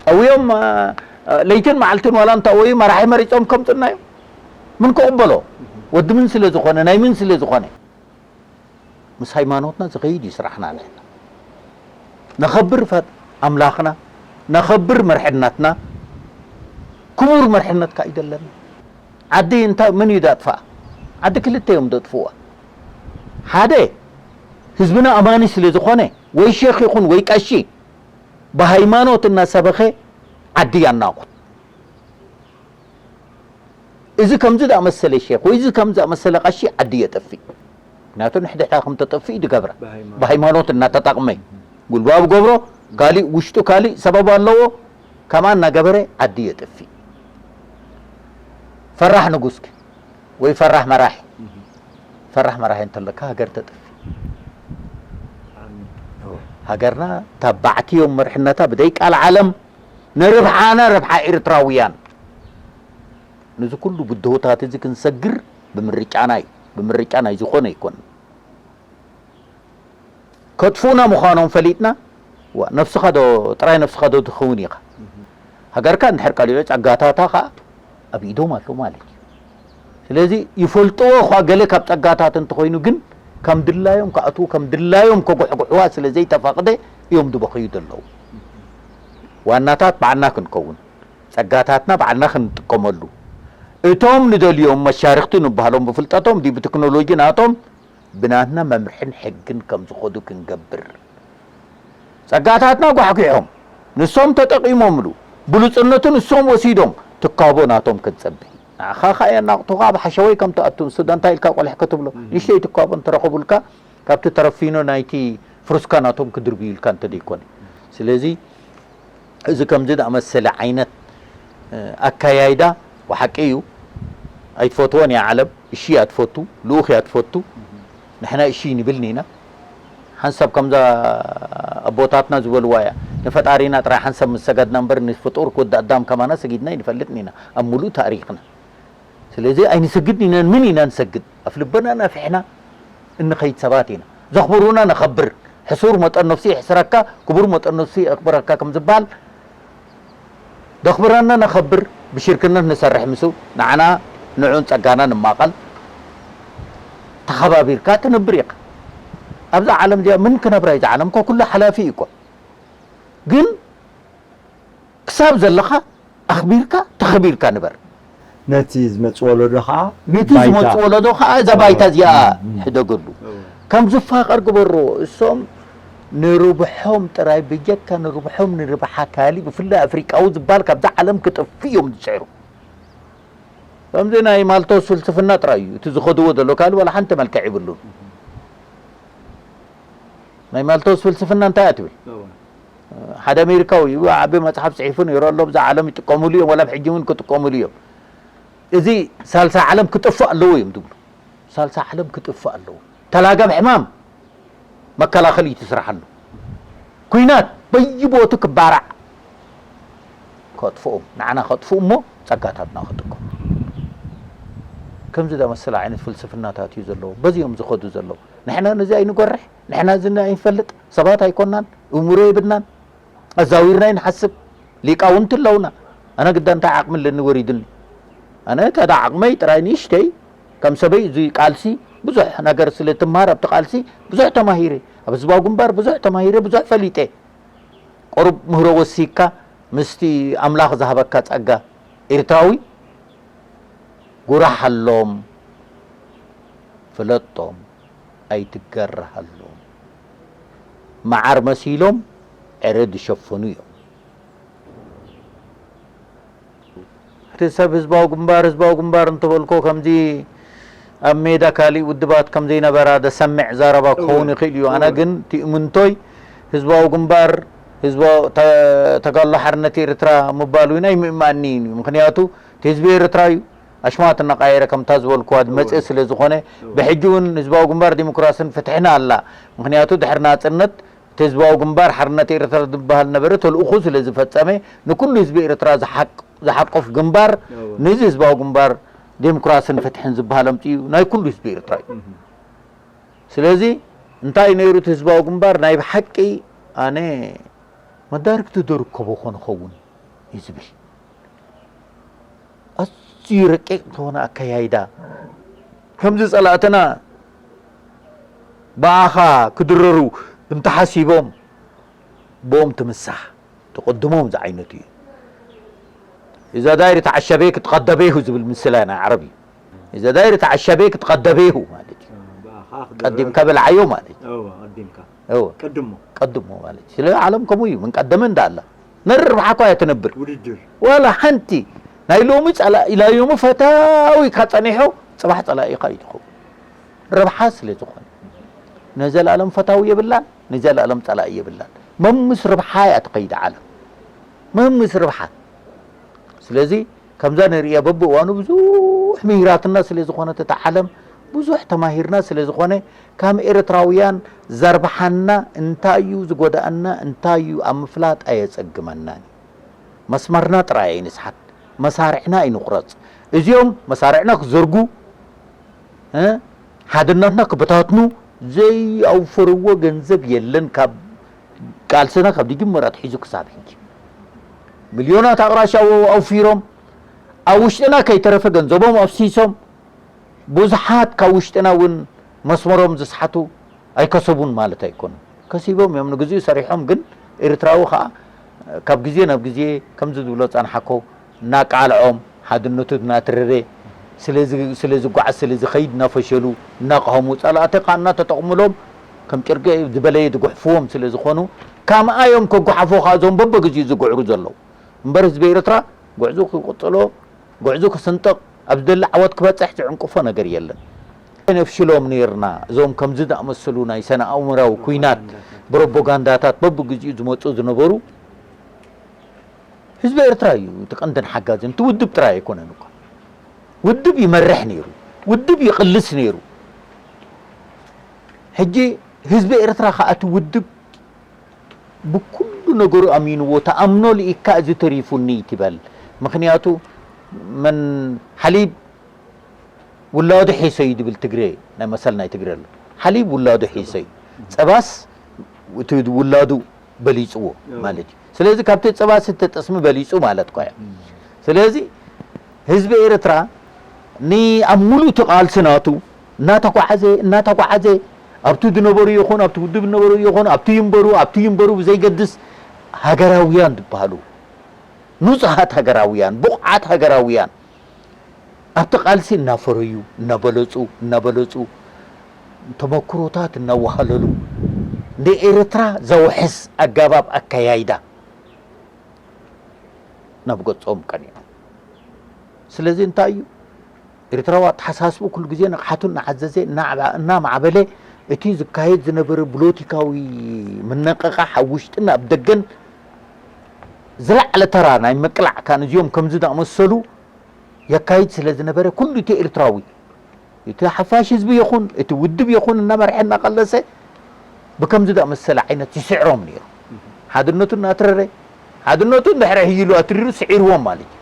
ጠውዮም፣ እ፣ ለይትን መዓልትን ዋላ እንተወዩ መራሒ መሪጾም ከምጽና እዮም። ምን ክቕበሎ? ወዲ ምን ስለ ዝኾነ፣ ናይ ምን ስለ ዝኾነ? ምስ ሃይማኖትና ዝኸይድ እዩ ስራሕና ንሕና። ነኸብር ፈ-፣ ኣምላኽና፣ ነኸብር መርሕድናትና፣ ክቡር መርሕነትካ እዩ ዘለና። ዓዲ እንታይ፣ መን እዩ ዘጥፍኣ? ዓዲ ክልተ እዮም ዘጥፍዋ። ሓደ ህዝብና ኣማኒ ስለ ዝኾነ ወይ ሼኽ ይኹን ወይ ቀሺ ብሃይማኖት እናሰበኸ ዓዲ ያናቑት። እዚ ከምዚ ዝኣመሰለ ሼኽ ወይ እዚ ከምዚ ዝኣመሰለ ቀሺ ዓዲ የጥፍእ። ምክንያቱ ንሕድሕዳ ከም ተጠፍእ ድገብራ። ብሃይማኖት። ብሃይማኖት እናተጠቕመ ጉልባብ ገብሮ ካሊእ ውሽጡ ካሊእ ሰበብ ኣለዎ። ከምኣ እናገበረ ዓዲ የጥፍእ። ፈራሕ ንጉስኪ ወይ ፈራሕ መራሒ። ፈራሕ መራሒ እንተለካ ሃገር ተጥፍእ። ሃገርና ታባዕቲ እዮም መርሕነታ ብደይ ቃል ዓለም ንርብሓና ረብሓ ኤርትራውያን። ነዚ ኩሉ ብድሆታት እዚ ክንሰግር ብምርጫና እዩ። ብምርጫ ናይ ዝኾነ ኣይኮነን። ከጥፉና ምዃኖም ፈሊጥና፣ ዋ፣ ነፍስኻ ዶ፣ ጥራይ ነፍስኻ ዶ ትኸውን ኢኻ? ሃገርካ እንድሕር ቀሊዑ ጸጋታታ ኸኣ ኣብ ኢዶም ኣሎ ማለት እዩ። ስለዚ ይፈልጥዎ እኳ ገለ ካብ ጸጋታት እንተኾይኑ ግን ከም ድላዮም ክኣትዉ፣ ከም ድላዮም ከጉሕጉሕዋ ስለ ዘይተፈቕደ እዮም ዝበኽዩ ዘለዉ። ዋናታት ባዕልና ክንከውን፣ ጸጋታትና ባዕልና ክንጥቀመሉ፣ እቶም ንደልዮም መሻርኽቲ ንበሃሎም ብፍልጠቶም ድዩ ብቴክኖሎጂ ናቶም ብናትና መምርሕን ሕግን ከም ዝኸዱ ክንገብር። ጸጋታትና ጓሕጒሖም፣ ንሶም ተጠቒሞምሉ፣ ብሉጽነቱ ንሶም ወሲዶም፣ ትካቦ ናቶም ክንጸበ። ንዓኻ ኸኣ የናቕቱኻ ኣብ ሓሸወይ ከም ትኣቱ፣ ንሱ ዶ እንታይ ኢልካ ቆሊሕ ክትብሎ? ንእሽተይ ትካቦ እንተረኸቡልካ፣ ካብቲ ተረፊኖ ናይቲ ፍሩስካ ናቶም ክድርብዩልካ እንተ ደይኮነ። ስለዚ እዚ ከምዚ ዝኣመሰለ ዓይነት፣ እ፣ ኣካያይዳ ብሓቂ እዩ። ኣይትፈትዎን እያ ዓለም። እሺ እያ ትፈቱ፣ ልኡኽ እያ ትፈቱ። ንሕና እሺ ንብልን ኢና። ሓንሳብ ከምዛ ኣቦታትና ዝበልዋ እያ። ንፈጣሪና ጥራይ ሓንሳብ ምስ ሰገድና እምበር ንፍጡር ክወዲ ኣዳም ከማና ሰጊድና ኣይንፈልጥን ኢና ኣብ ሙሉእ ታሪኽና። ስለዚ ኣይንሰግድን ኢና፣ ምን ኢና ንሰግድ? ኣፍ ልበና ናፊሕና እንኸይድ ሰባት ኢና። ዘኽብሩና ነኸብር። ሕሱር መጠን ነፍሱ ይሕስረካ፣ ክቡር መጠን ነፍሱ የኽብረካ ከም ዝበሃል፣ ዘኽብረና ነኸብር፣ ብሽርክነት ንሰርሕ ምስኡ፣ ንዓና ንዑን ጸጋና ንማቐል፣ ተኸባቢርካ ትነብር ኢኻ። ኣብዛ ዓለም እዚኣ ምን ክነብራ እዩ? እዛ ዓለም እኮ ኩሉ ሓላፊ እዩ እኮ። ግን ክሳብ ዘለኻ ኣኽቢርካ፣ ተኸቢርካ ንበር። ነቲ ዝመጽእ ወለዶ ኸኣ ነቲ ባይታ። ዝመጽእ ወለዶ ኸኣ እዛ ባይታ እዚኣ እም፣ እም። ሕደገሉ። እዎ። ከም ዝፋቐር ግበሮ። እሶም ንርብሖም ጥራይ፣ ብጀካ ንርብሖም፣ ንርብሓ ካሊእ፣ ብፍላይ ኣፍሪቃዊ ዝበሃል ካብዛ ዓለም ክጠፍእ እዮም ዝጽዕሩ። ከምዚ ናይ ማልቶስ ፍልስፍና ጥራይ እዩ እቲ ዝኸድዎ ዘሎ፣ ካልእ ዋላ ሓንቲ መልክዕ የብሉን። ናይ ማልቶስ ፍልስፍና እንታይ እያ ትብል? እዎ። ሓደ ኣሜሪካዊ እዩ፣ ዓቢ መጽሓፍ ጽሒፉ ነይሩ ኣሎ፣ ብዛ ዓለም ይጥቀሙሉ እዮም፣ ዋላ ኣብ ሕጂ እውን ክጥቀሙሉ እዮም። እዚ ሳልሳይ ዓለም ክጠፍእ ኣለዎ እዮም ዝብሉ። ሳልሳይ ዓለም ክጠፍእ ኣለዎ። ተላገብ ሕማም መከላኸሊ እዩ ትስርሓሉ። ኲናት በይቦቱ ክባራዕ ከጥፍኦም፣ ንዓና ከጥፍኡ እሞ ጸጋታትና ክጥቀሙ። ከምዚ ዝኣመሰለ ዓይነት ፍልስፍናታት እዩ ዘለዎ። በዚ እዮም ዝኸዱ ዘለዉ። ንሕና ነዚ ኣይንጎርሕ፣ ንሕና እዚ ኣይንፈልጥ፣ ሰባት ኣይኮናን፣ እምሮ የብልናን። ኣዛዊርና ይንሓስብ። ሊቃውንቲ ኣለውና። ኣነ ግዳ እንታይ ዓቕሚ ኣለኒ ወሪዱኒ? ኣነ እታ ዳ ዓቕመይ ጥራይ ንእሽተይ፣ ከም ሰበይ እዚ ቃልሲ ብዙሕ ነገር ስለ ትምሃር ኣብቲ ቃልሲ ብዙሕ ተማሂረ። ኣብ ህዝባዊ ግንባር ብዙሕ ተማሂረ፣ ብዙሕ ፈሊጠ። ቁሩብ ምህሮ ወሲድካ ምስቲ ኣምላኽ ዝሃበካ ጸጋ ኤርትራዊ ጉራሓሎም፣ ፍለጦም፣ ኣይትገረሃሎም። መዓር መሲሎም ዕረ ዝሸፈኑ እዮም። እቲ ሰብ ህዝባዊ ግንባር፣ ህዝባዊ ግንባር እንተበልኮ ከምዚ ኣብ ሜዳ ካሊእ ውድባት ከም ዘይነበራ ዘሰምዕ ዘረባ ክኸውን እዎ። ይኽእል እዩ። ኣነ እዎ። ግን ትእምንቶይ ህዝባዊ ግንባር፣ ህዝባዊ ተ-፣ ተጋድሎ ሓርነት ኤርትራ ምባሉ እውን ኣይምእማንን'ዩ። ምኽንያቱ እቲ ህዝቢ ኤርትራ እዩ። ኣሽማት እናቐየረ ከምታ ዝበልኩዋ ዝመጽእ እዎ። ስለ ዝኾነ፣ እዎ። ብሕጂ እውን ህዝባዊ ግንባር ዲሞክራስን ፍትሕን ኣላ። ምኽንያቱ ድሕሪ ናጽነት እቲ ህዝባዊ ግንባር ሓርነት ኤርትራ ዝበሃል ነበረ ተልእኹ ስለ ዝፈጸመ፣ ንኩሉ ህዝቢ ኤርትራ ዝሓቅ-፣ ዝሓቁፍ ግንባር፣ እዎ። ነዚ ህዝባዊ ግንባር ዴሞክራስን ፍትሕን ዝበሃል ኣምጺኡ ናይ ኩሉ ህዝቢ ኤርትራ እዩ። እህ። ስለዚ እንታይ ነይሩ እቲ ህዝባዊ ግንባር? ናይ ብሓቂ ኣነ መዳርግቲ ዶ ርከቦ ኮን ኸውን እዩ ዝብል። ኣዝዩ ረቂቕ ዝኾነ ኣከያይዳ። ከምዚ ጸላእትና ብኣኻ ክድረሩ እንተሓሲቦም፣ ብኦም ትምሳሕ፣ ትቕድሞም ዝዓይነቱ እዩ። إذا داير يتعشى بيك اتغدى بيه ዝብል ምስላ ናይ ዓረብ እዩ። إذا داير يتعشى بيك اتغدى بيه ማለት እዩ። ብኣኻ ቀዲምካ በልዓዮ ማለት እዩ። እወ፣ ቀዲምካ እወ፣ ቀድሞ ቀድሞ ማለት እዩ። ስለ ዓለም ከምኡ እዩ። ምን ቀደመ እንዳ ኣላ ነሪ ርብሓ እኳ እያ ትነብር። ውድድር ዋላ ሓንቲ ናይ ሎሚ ጸላኢ ኢላዮሙ ፈታዊካ ጸኒሖ፣ ጽባሕ ጸላኢኻ እዩ ትኸውን። ረብሓ ስለ ዝኾነ፣ ናይ ዘላለም ፈታዊ የብላን፣ ናይ ዘላለም ጸላኢ የብላን። መምስ ርብሓ እያ ትኸይድ ዓለም። መምስ ርብሓ። ስለዚ ከምዛ ንርእያ በብእዋኑ ብዙሕ ምሂራትና ስለ ዝኾነት እታ ዓለም፣ ብዙሕ ተማሂርና ስለ ዝኾነ፣ ከም ኤርትራውያን ዘርብሓና እንታይ እዩ፣ ዝጎድኣና እንታይ እዩ ኣብ ምፍላጥ ኣየጸግመናን እዩ። መስመርና ጥራይ ኣይንስሓት፣ መሳርዕና ኣይንቑረጽ። እዚኦም መሳርዕና ክዘርጉ፣ እ፣ ሓድነትና ክበታትኑ ዘየውፈርዎ ገንዘብ የለን። ካብ ቃልስና ካብ ድጅምር ኣትሒዙ ክሳብ ሕጂ ሚልዮናት ኣቕራሽ ኣው-፣ ኣውፊሮም፣ ኣብ ውሽጥና ከይተረፈ ገንዘቦም ኣፍሲሶም፣ ብዙሓት ካብ ውሽጥና እውን መስመሮም ዝስሓቱ ኣይከሰቡን ማለት ኣይኮኑን። ከሲቦም እዮም፣ ንግዚኡ ሰሪሖም። ግን ኤርትራዊ ኸኣ ካብ ግዜ ናብ ግዜ ከምዚ ዝብሎ ጸንሓኮ እናቃልዖም፣ ሓድነቱ እናትረረ ስለ ዝ-፣ ስለ ዝጓዓዝ፣ ስለ ዝኸይድ እናፈሸሉ፣ እናቐሃሙ፣ ጸላእቲ ኸኣ እናተጠቕሙሎም ከም ጭርቂ ዝበለየ ዝጉሕፍዎም ስለ ዝኾኑ፣ ካምኣዮም ከጓሓፎ ኸኣ እዞም በበግዚኡ ዝጉዕሩ ዘለዉ። እምበር ህዝቢ ኤርትራ ጉዕዞ ክቕጽሎ፣ ጉዕዞ ክስንጥቕ፣ ኣብ ዝደሊ ዓወት ክበጽሕ ዝዕንቅፎ ነገር የለን። ነፍሽሎም ነይርና፣ እዞም ከምዚ ዝኣመሰሉ ናይ ሰነ ኣእምራዊ ኲናት፣ ፕሮፓጋንዳታት በብግዚኡ ዝመጹ ዝነበሩ። ህዝቢ ኤርትራ እዩ እቲ ቀንድን ሓጋዝን፣ እቲ ውድብ ጥራይ ኣይኮነን እኳ። ውድብ ይመርሕ ነይሩ፣ ውድብ ይቕልስ ነይሩ። ሕጂ ህዝቢ ኤርትራ ኸኣ እቲ ውድብ ብኩሉ ነገሩ ኣሚንዎ፣ ተኣምኖ ልኢካ እዚ ተሪፉኒ ትበል። ምኽንያቱ መን ሓሊብ ውላዱ ሒሰ እዩ ድብል ትግሬ፣ ናይ መሰል ናይ ትግሬ ኣሎ። ሓሊብ ውላዱ ሒሰ እዩ። ጸባስ እቲ ውላዱ በሊጽዎ ማለት እዩ። ስለዚ ካብቲ ጸባስ እቲ ጠስሚ በሊጹ ማለት እኳ እዩ። ስለዚ ህዝቢ ኤርትራ ን-፣ ኣብ ሙሉእ እቲ ቃልሲ ናቱ እናተጓዓዘ፣ እናተጓዓዘ፣ ኣብቲ ዝነበሩ ይኹን፣ ኣብቲ ውድብ ዝነበሩ ይኹን፣ ኣብቲ ይንበሩ፣ ኣብቲ ይንበሩ ብዘይገድስ፣ ሃገራውያን ዝበሃሉ፣ ንጹሃት ሃገራውያን፣ ብቑዓት ሃገራውያን፣ ኣብቲ ቃልሲ እናፈረዩ፣ እናበለጹ፣ እናበለጹ፣ ተመክሮታት እናወሃለሉ፣ ንኤርትራ ዘውሕስ ኣገባብ ኣከያይዳ ናብ ገጾም ቀኒዖም። ስለዚ እንታይ እዩ? ኤርትራዊ ኣተሓሳስብኡ ኩሉ ግዜ ንቕሓቱ እናዓዘዘ፣ እናዕባ-፣ እናማዕበለ፣ እቲ ዝካየድ ዝነበረ ፖለቲካዊ ምንቕቓሕ ኣብ ውሽጥን ኣብ ደገን ዝለዓለ ተራ ናይ ምቅላዕ፣ ካን እዚኦም ከምዚ ዝኣመሰሉ የካይድ ስለ ዝነበረ፣ ኩሉ እቲ ኤርትራዊ፣ እቲ ሓፋሽ ህዝቢ ይኹን፣ እቲ ውድብ ይኹን፣ እናመርሐ እናቐለሰ፣ ብከምዚ ዝኣመሰለ ዓይነት ይስዕሮም ነይሩ። ሓድነቱ እናትረረ፣ ሓድነቱ እንድሕሪ ሕይሉ ኣትሪሩ ስዒርዎም ማለት እዩ።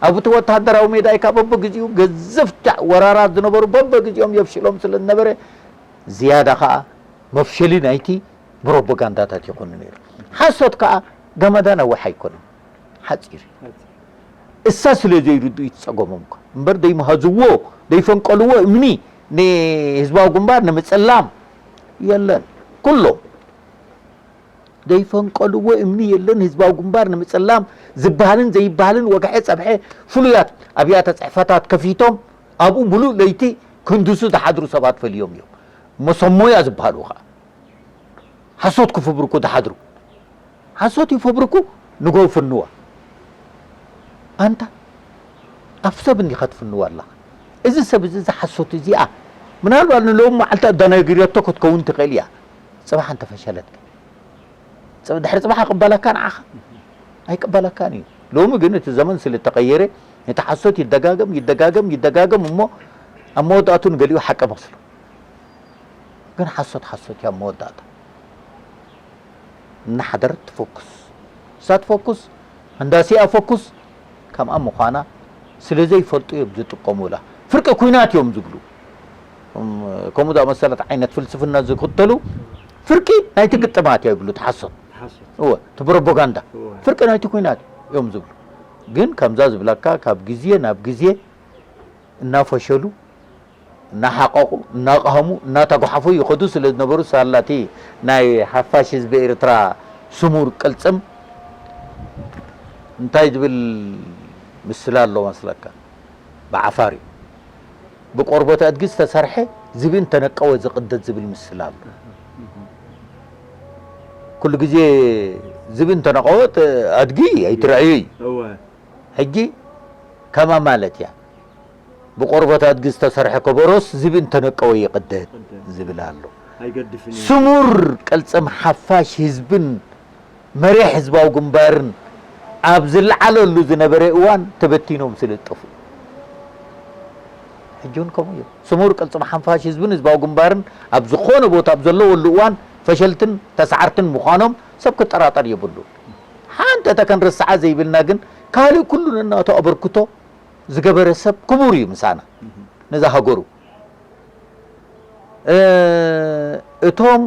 ኣብ እቲ ወተሃደራዊ ሜዳ ኢካ በበግዚኡ ገዘፍቲ ወራራት ዝነበሩ በበግዚኦም የፍሽሎም ስለ ዝነበረ፣ ዝያዳ ኸኣ መፍሸሊ ናይቲ ፕሮፓጋንዳታት ይኾኑ ነይሩ። ሓሶት ከኣ ገመዳ ነዊሕ ኣይኮነን፣ ሓጺር እዩ። እሳ ስለ ዘይርድኡ እዩ ጸገሞም እኮ። እምበር ደይመሃዝዎ፣ ደይፈንቀልዎ እምኒ ንህዝባዊ ግንባር ንምጽላም የለን። ኩሎም ደይፈንቀልዎ እምኒ የለን። ህዝባዊ ግንባር ንምጽላም ዝበሃልን ዘይበሃልን ወግሐ ጸብሐ ፍሉያት ኣብያተ ጽሕፈታት ከፊቶም ኣብኡ ሙሉእ ለይቲ ክንድሱ ዝሓድሩ ሰባት ፈልዮም እዮም። መሰሞያ ዝበሃሉ ኸኣ ሓሶት ክፍብርኩ ዝሓድሩ። ሓሶት ይፈብርኩ፣ ንጎ ፍንዋ። ኣንታ ኣብ ሰብ እንዲኻ ትፍንዋ ኣለኻ። እዚ ሰብ እዚ፣ እዚ ሓሶት እዚኣ ምናልባት ንሎም መዓልቲ ኣዳናጊረቶ ክትከውን ትኽእል እያ። ጽባሕ እንተፈሸለት ግን? ጽ-፣ ድሕሪ ጽባሕ ይቕበለካ ንዓኻ? ኣይቅበለካን እዩ። ሎሚ ግን እቲ ዘመን ስለ ተቐየረ፣ እቲ ሓሶት ይደጋገም፣ ይደጋገም፣ ይደጋገም እሞ ኣብ መወዳእቱ ንገሊኡ ሓቂ መስሎ። ግን ሓሶት ሓሶት እያ ኣብ መወዳእታ። እናሓደረት ትፈኩስ። እሳ ትፈኩስ፣ ህንዳሴኣ ፈኩስ፣ ከምኣ ምዃና ስለ ዘይፈልጡ እዮም ዝጥቀሙላ። ፍርቂ ኲናት እዮም ዝብሉ። እም፣ ከምኡ ዝኣመሰለት ዓይነት ፍልስፍና ዝኽተሉ፣ ፍርቂ ናይቲ ግጥማት እያ ይብሉ፣ እቲ ሓሶት። ሓሶት እወ፣ እቲ ፕሮፓጋንዳ። እወ። ፍርቂ ናይቲ ኲናት እዮም ዝብሉ። ግን ከምዛ ዝብለካ ካብ ግዜ ናብ ግዜ እናፈሸሉ፣ እናሓቐቑ፣ እናቐሃሙ፣ እናተጓሓፉ ይኸዱ ስለ ዝነበሩ፣ ሳላ እቲ ናይ ሓፋሽ ህዝቢ ኤርትራ ስሙር ቅልጽም እንታይ ዝብል ምስላ ኣሎ መስለካ? ብዓፋር እዩ። ብቆርበት ኣድጊ ዝተሰርሐ ዝብኢ እንተነቀወ ዝቕደድ ዝብል ምስላ ኣሎ። ኩሉ ግዜ ዝብኢ እንተነቀወ ኣድጊ ኣይትረኣዩ እዩ። ሕጂ ከማ ማለት እያ። ብቆርበት ኣድጊ ዝተሰርሐ ከበሮስ ዝብኢ እንተነቀወ ይቕደድ ዝብል ኣሎ። ስሙር ቅልጽም ሓፋሽ ህዝብን መሪሕ ህዝባዊ ግንባርን ኣብ ዝለዓለሉ ዝነበረ እዋን ተበቲኖም ስለ ዝጠፍኡ፣ ሕጂ እውን ከምኡ እዮም። ስሙር ቅልጽም ሓፋሽ ህዝብን ህዝባዊ ግንባርን ኣብ ዝኾነ ቦታ ኣብ ዘለወሉ እዋን ፈሸልትን ተሳዓርትን ምዃኖም ሰብ ክጠራጠር የብሉን። ሓንቲ እተ ከንርስዓ ዘይብልና ግን ካልእ ኩሉ ነናቱ ኣበርክቶ ዝገበረ ሰብ ክቡር እዩ ምሳና ነዛ ሃገሩ። እቶም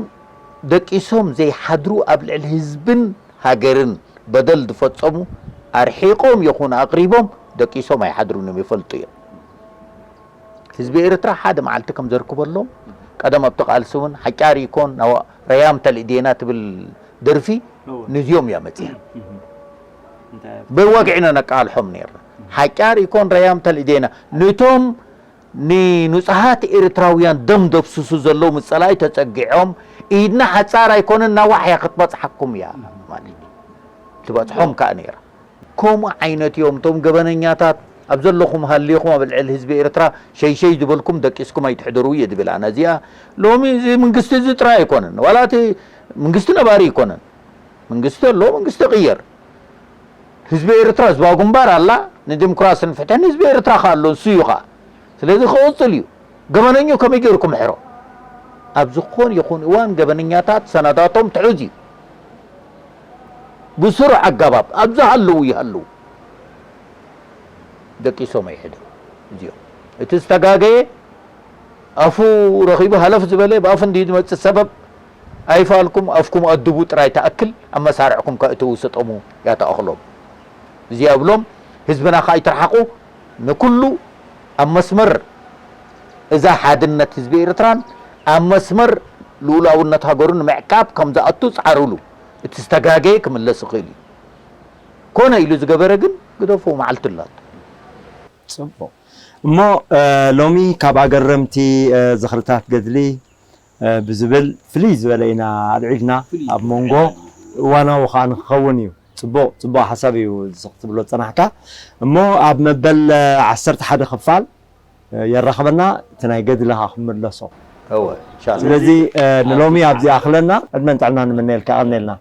ደቂሶም ዘይሓድሩ ኣብ ልዕሊ ህዝብን ሃገርን በደል ዝፈጸሙ ኣርሒቖም ይኹን ኣቕሪቦም ደቂሶም ኣይሓድሩን እዮም፣ ይፈልጡ እዮም። ህዝቢ ኤርትራ ሓደ መዓልቲ ከም ዘርክበሎም ቀደም ኣብቲ ቃልሲ እውን ሓጫር ይኮን ረያም ተልእዴና ትብል ደርፊ ንዚኦም እያ መጽያ። ብወግዒ ኢና ነቃልሖም ነርና። ሓጫር ይኮን ረያም ተልእዴና ንቶም ንንጹሃት ኤርትራውያን ደም ዘፍስሱ ዘለዉ ምስ ጸላኢ ተጸጊዖም ኢድና ሓጻር ኣይኮነን ናዋሕ እያ ክትበጽሓኩም እያ ማለት እዩ። ትበጽሖም ከኣ ነይራ። ከምኡ ዓይነት እዮም እቶም ገበነኛታት ኣብ ዘለኹም ሃሊኹም ኣብ ልዕሊ ህዝቢ ኤርትራ ሸይሸይ ዝበልኩም ደቂስኩም ኣይትሕደሩ እየ ዝብል ኣነ። እዚኣ ሎሚ እዚ መንግስቲ እዚ ጥራይ ኣይኮነን ዋላ እቲ መንግስቲ ነባሪ ኣይኮነን። መንግስቲ ኣሎ መንግስቲ ይቕየር። ህዝቢ ኤርትራ ህዝባዊ ግንባር ኣላ ንዲሞክራስን ፍትሕን ህዝቢ ኤርትራ ከ ኣሎ ንሱ እዩ ከኣ ስለዚ ክቕጽል እዩ። ገበነኞ ከመይ ገይሩ ክምሕሮ? ኣብ ዝኾነ ይኹን እዋን ገበነኛታት ሰነዳቶም ትሑዝ እዩ። ብስሩዕ ኣገባብ ኣብ ዝሃለዉ ይሃለዉ። ደቂሶም ኣይሕደሩ እዚኦም። እቲ ዝተጋገየ ኣፉ ረኺቡ ሃለፍ ዝበለ ብኣፉ እንድዩ ዝመጽእ ሰበብ ኣይፋልኩም ኣፍኩም ኣድቡ ጥራይ ትኣክል ኣብ መሳርዕኩም ከእትዉ ስጠሙ እያ ትኣኽሎም። እዚ ኣብሎም ህዝብና ከኣ ኣይትርሓቑ ንኩሉ ኣብ መስመር እዛ ሓድነት ህዝቢ ኤርትራን ኣብ መስመር ልኡላውነት ሃገሩ ንምዕቃብ ከም ዝኣቱ ጻዕሩሉ። እቲ ዝተጋገየ ክምለስ ይኽእል እዩ። ኮነ ኢሉ ዝገበረ ግን ግደፎ መዓልቲ ኣላቶ። ጽቡቕ እሞ ሎሚ ካብ ኣገረምቲ ዝኽርታት ገድሊ ብዝብል ፍልይ ዝበለ ኢና ኣልዒልና ኣብ መንጎ እዋናዊ ከዓ ንክኸውን እዩ። ጽቡቕ ጽቡቕ ሓሳብ እዩ ክትብሎ ዝጸናሕካ እሞ ኣብ መበል ዓሰርተ ሓደ ክፋል የራኽበና እቲ ናይ ገድልኻ ክምለሶ። ስለዚ ንሎሚ ኣብዚ ኣኽለና ዕድመን ጥዕና ንምነየልካ ቀኔልና።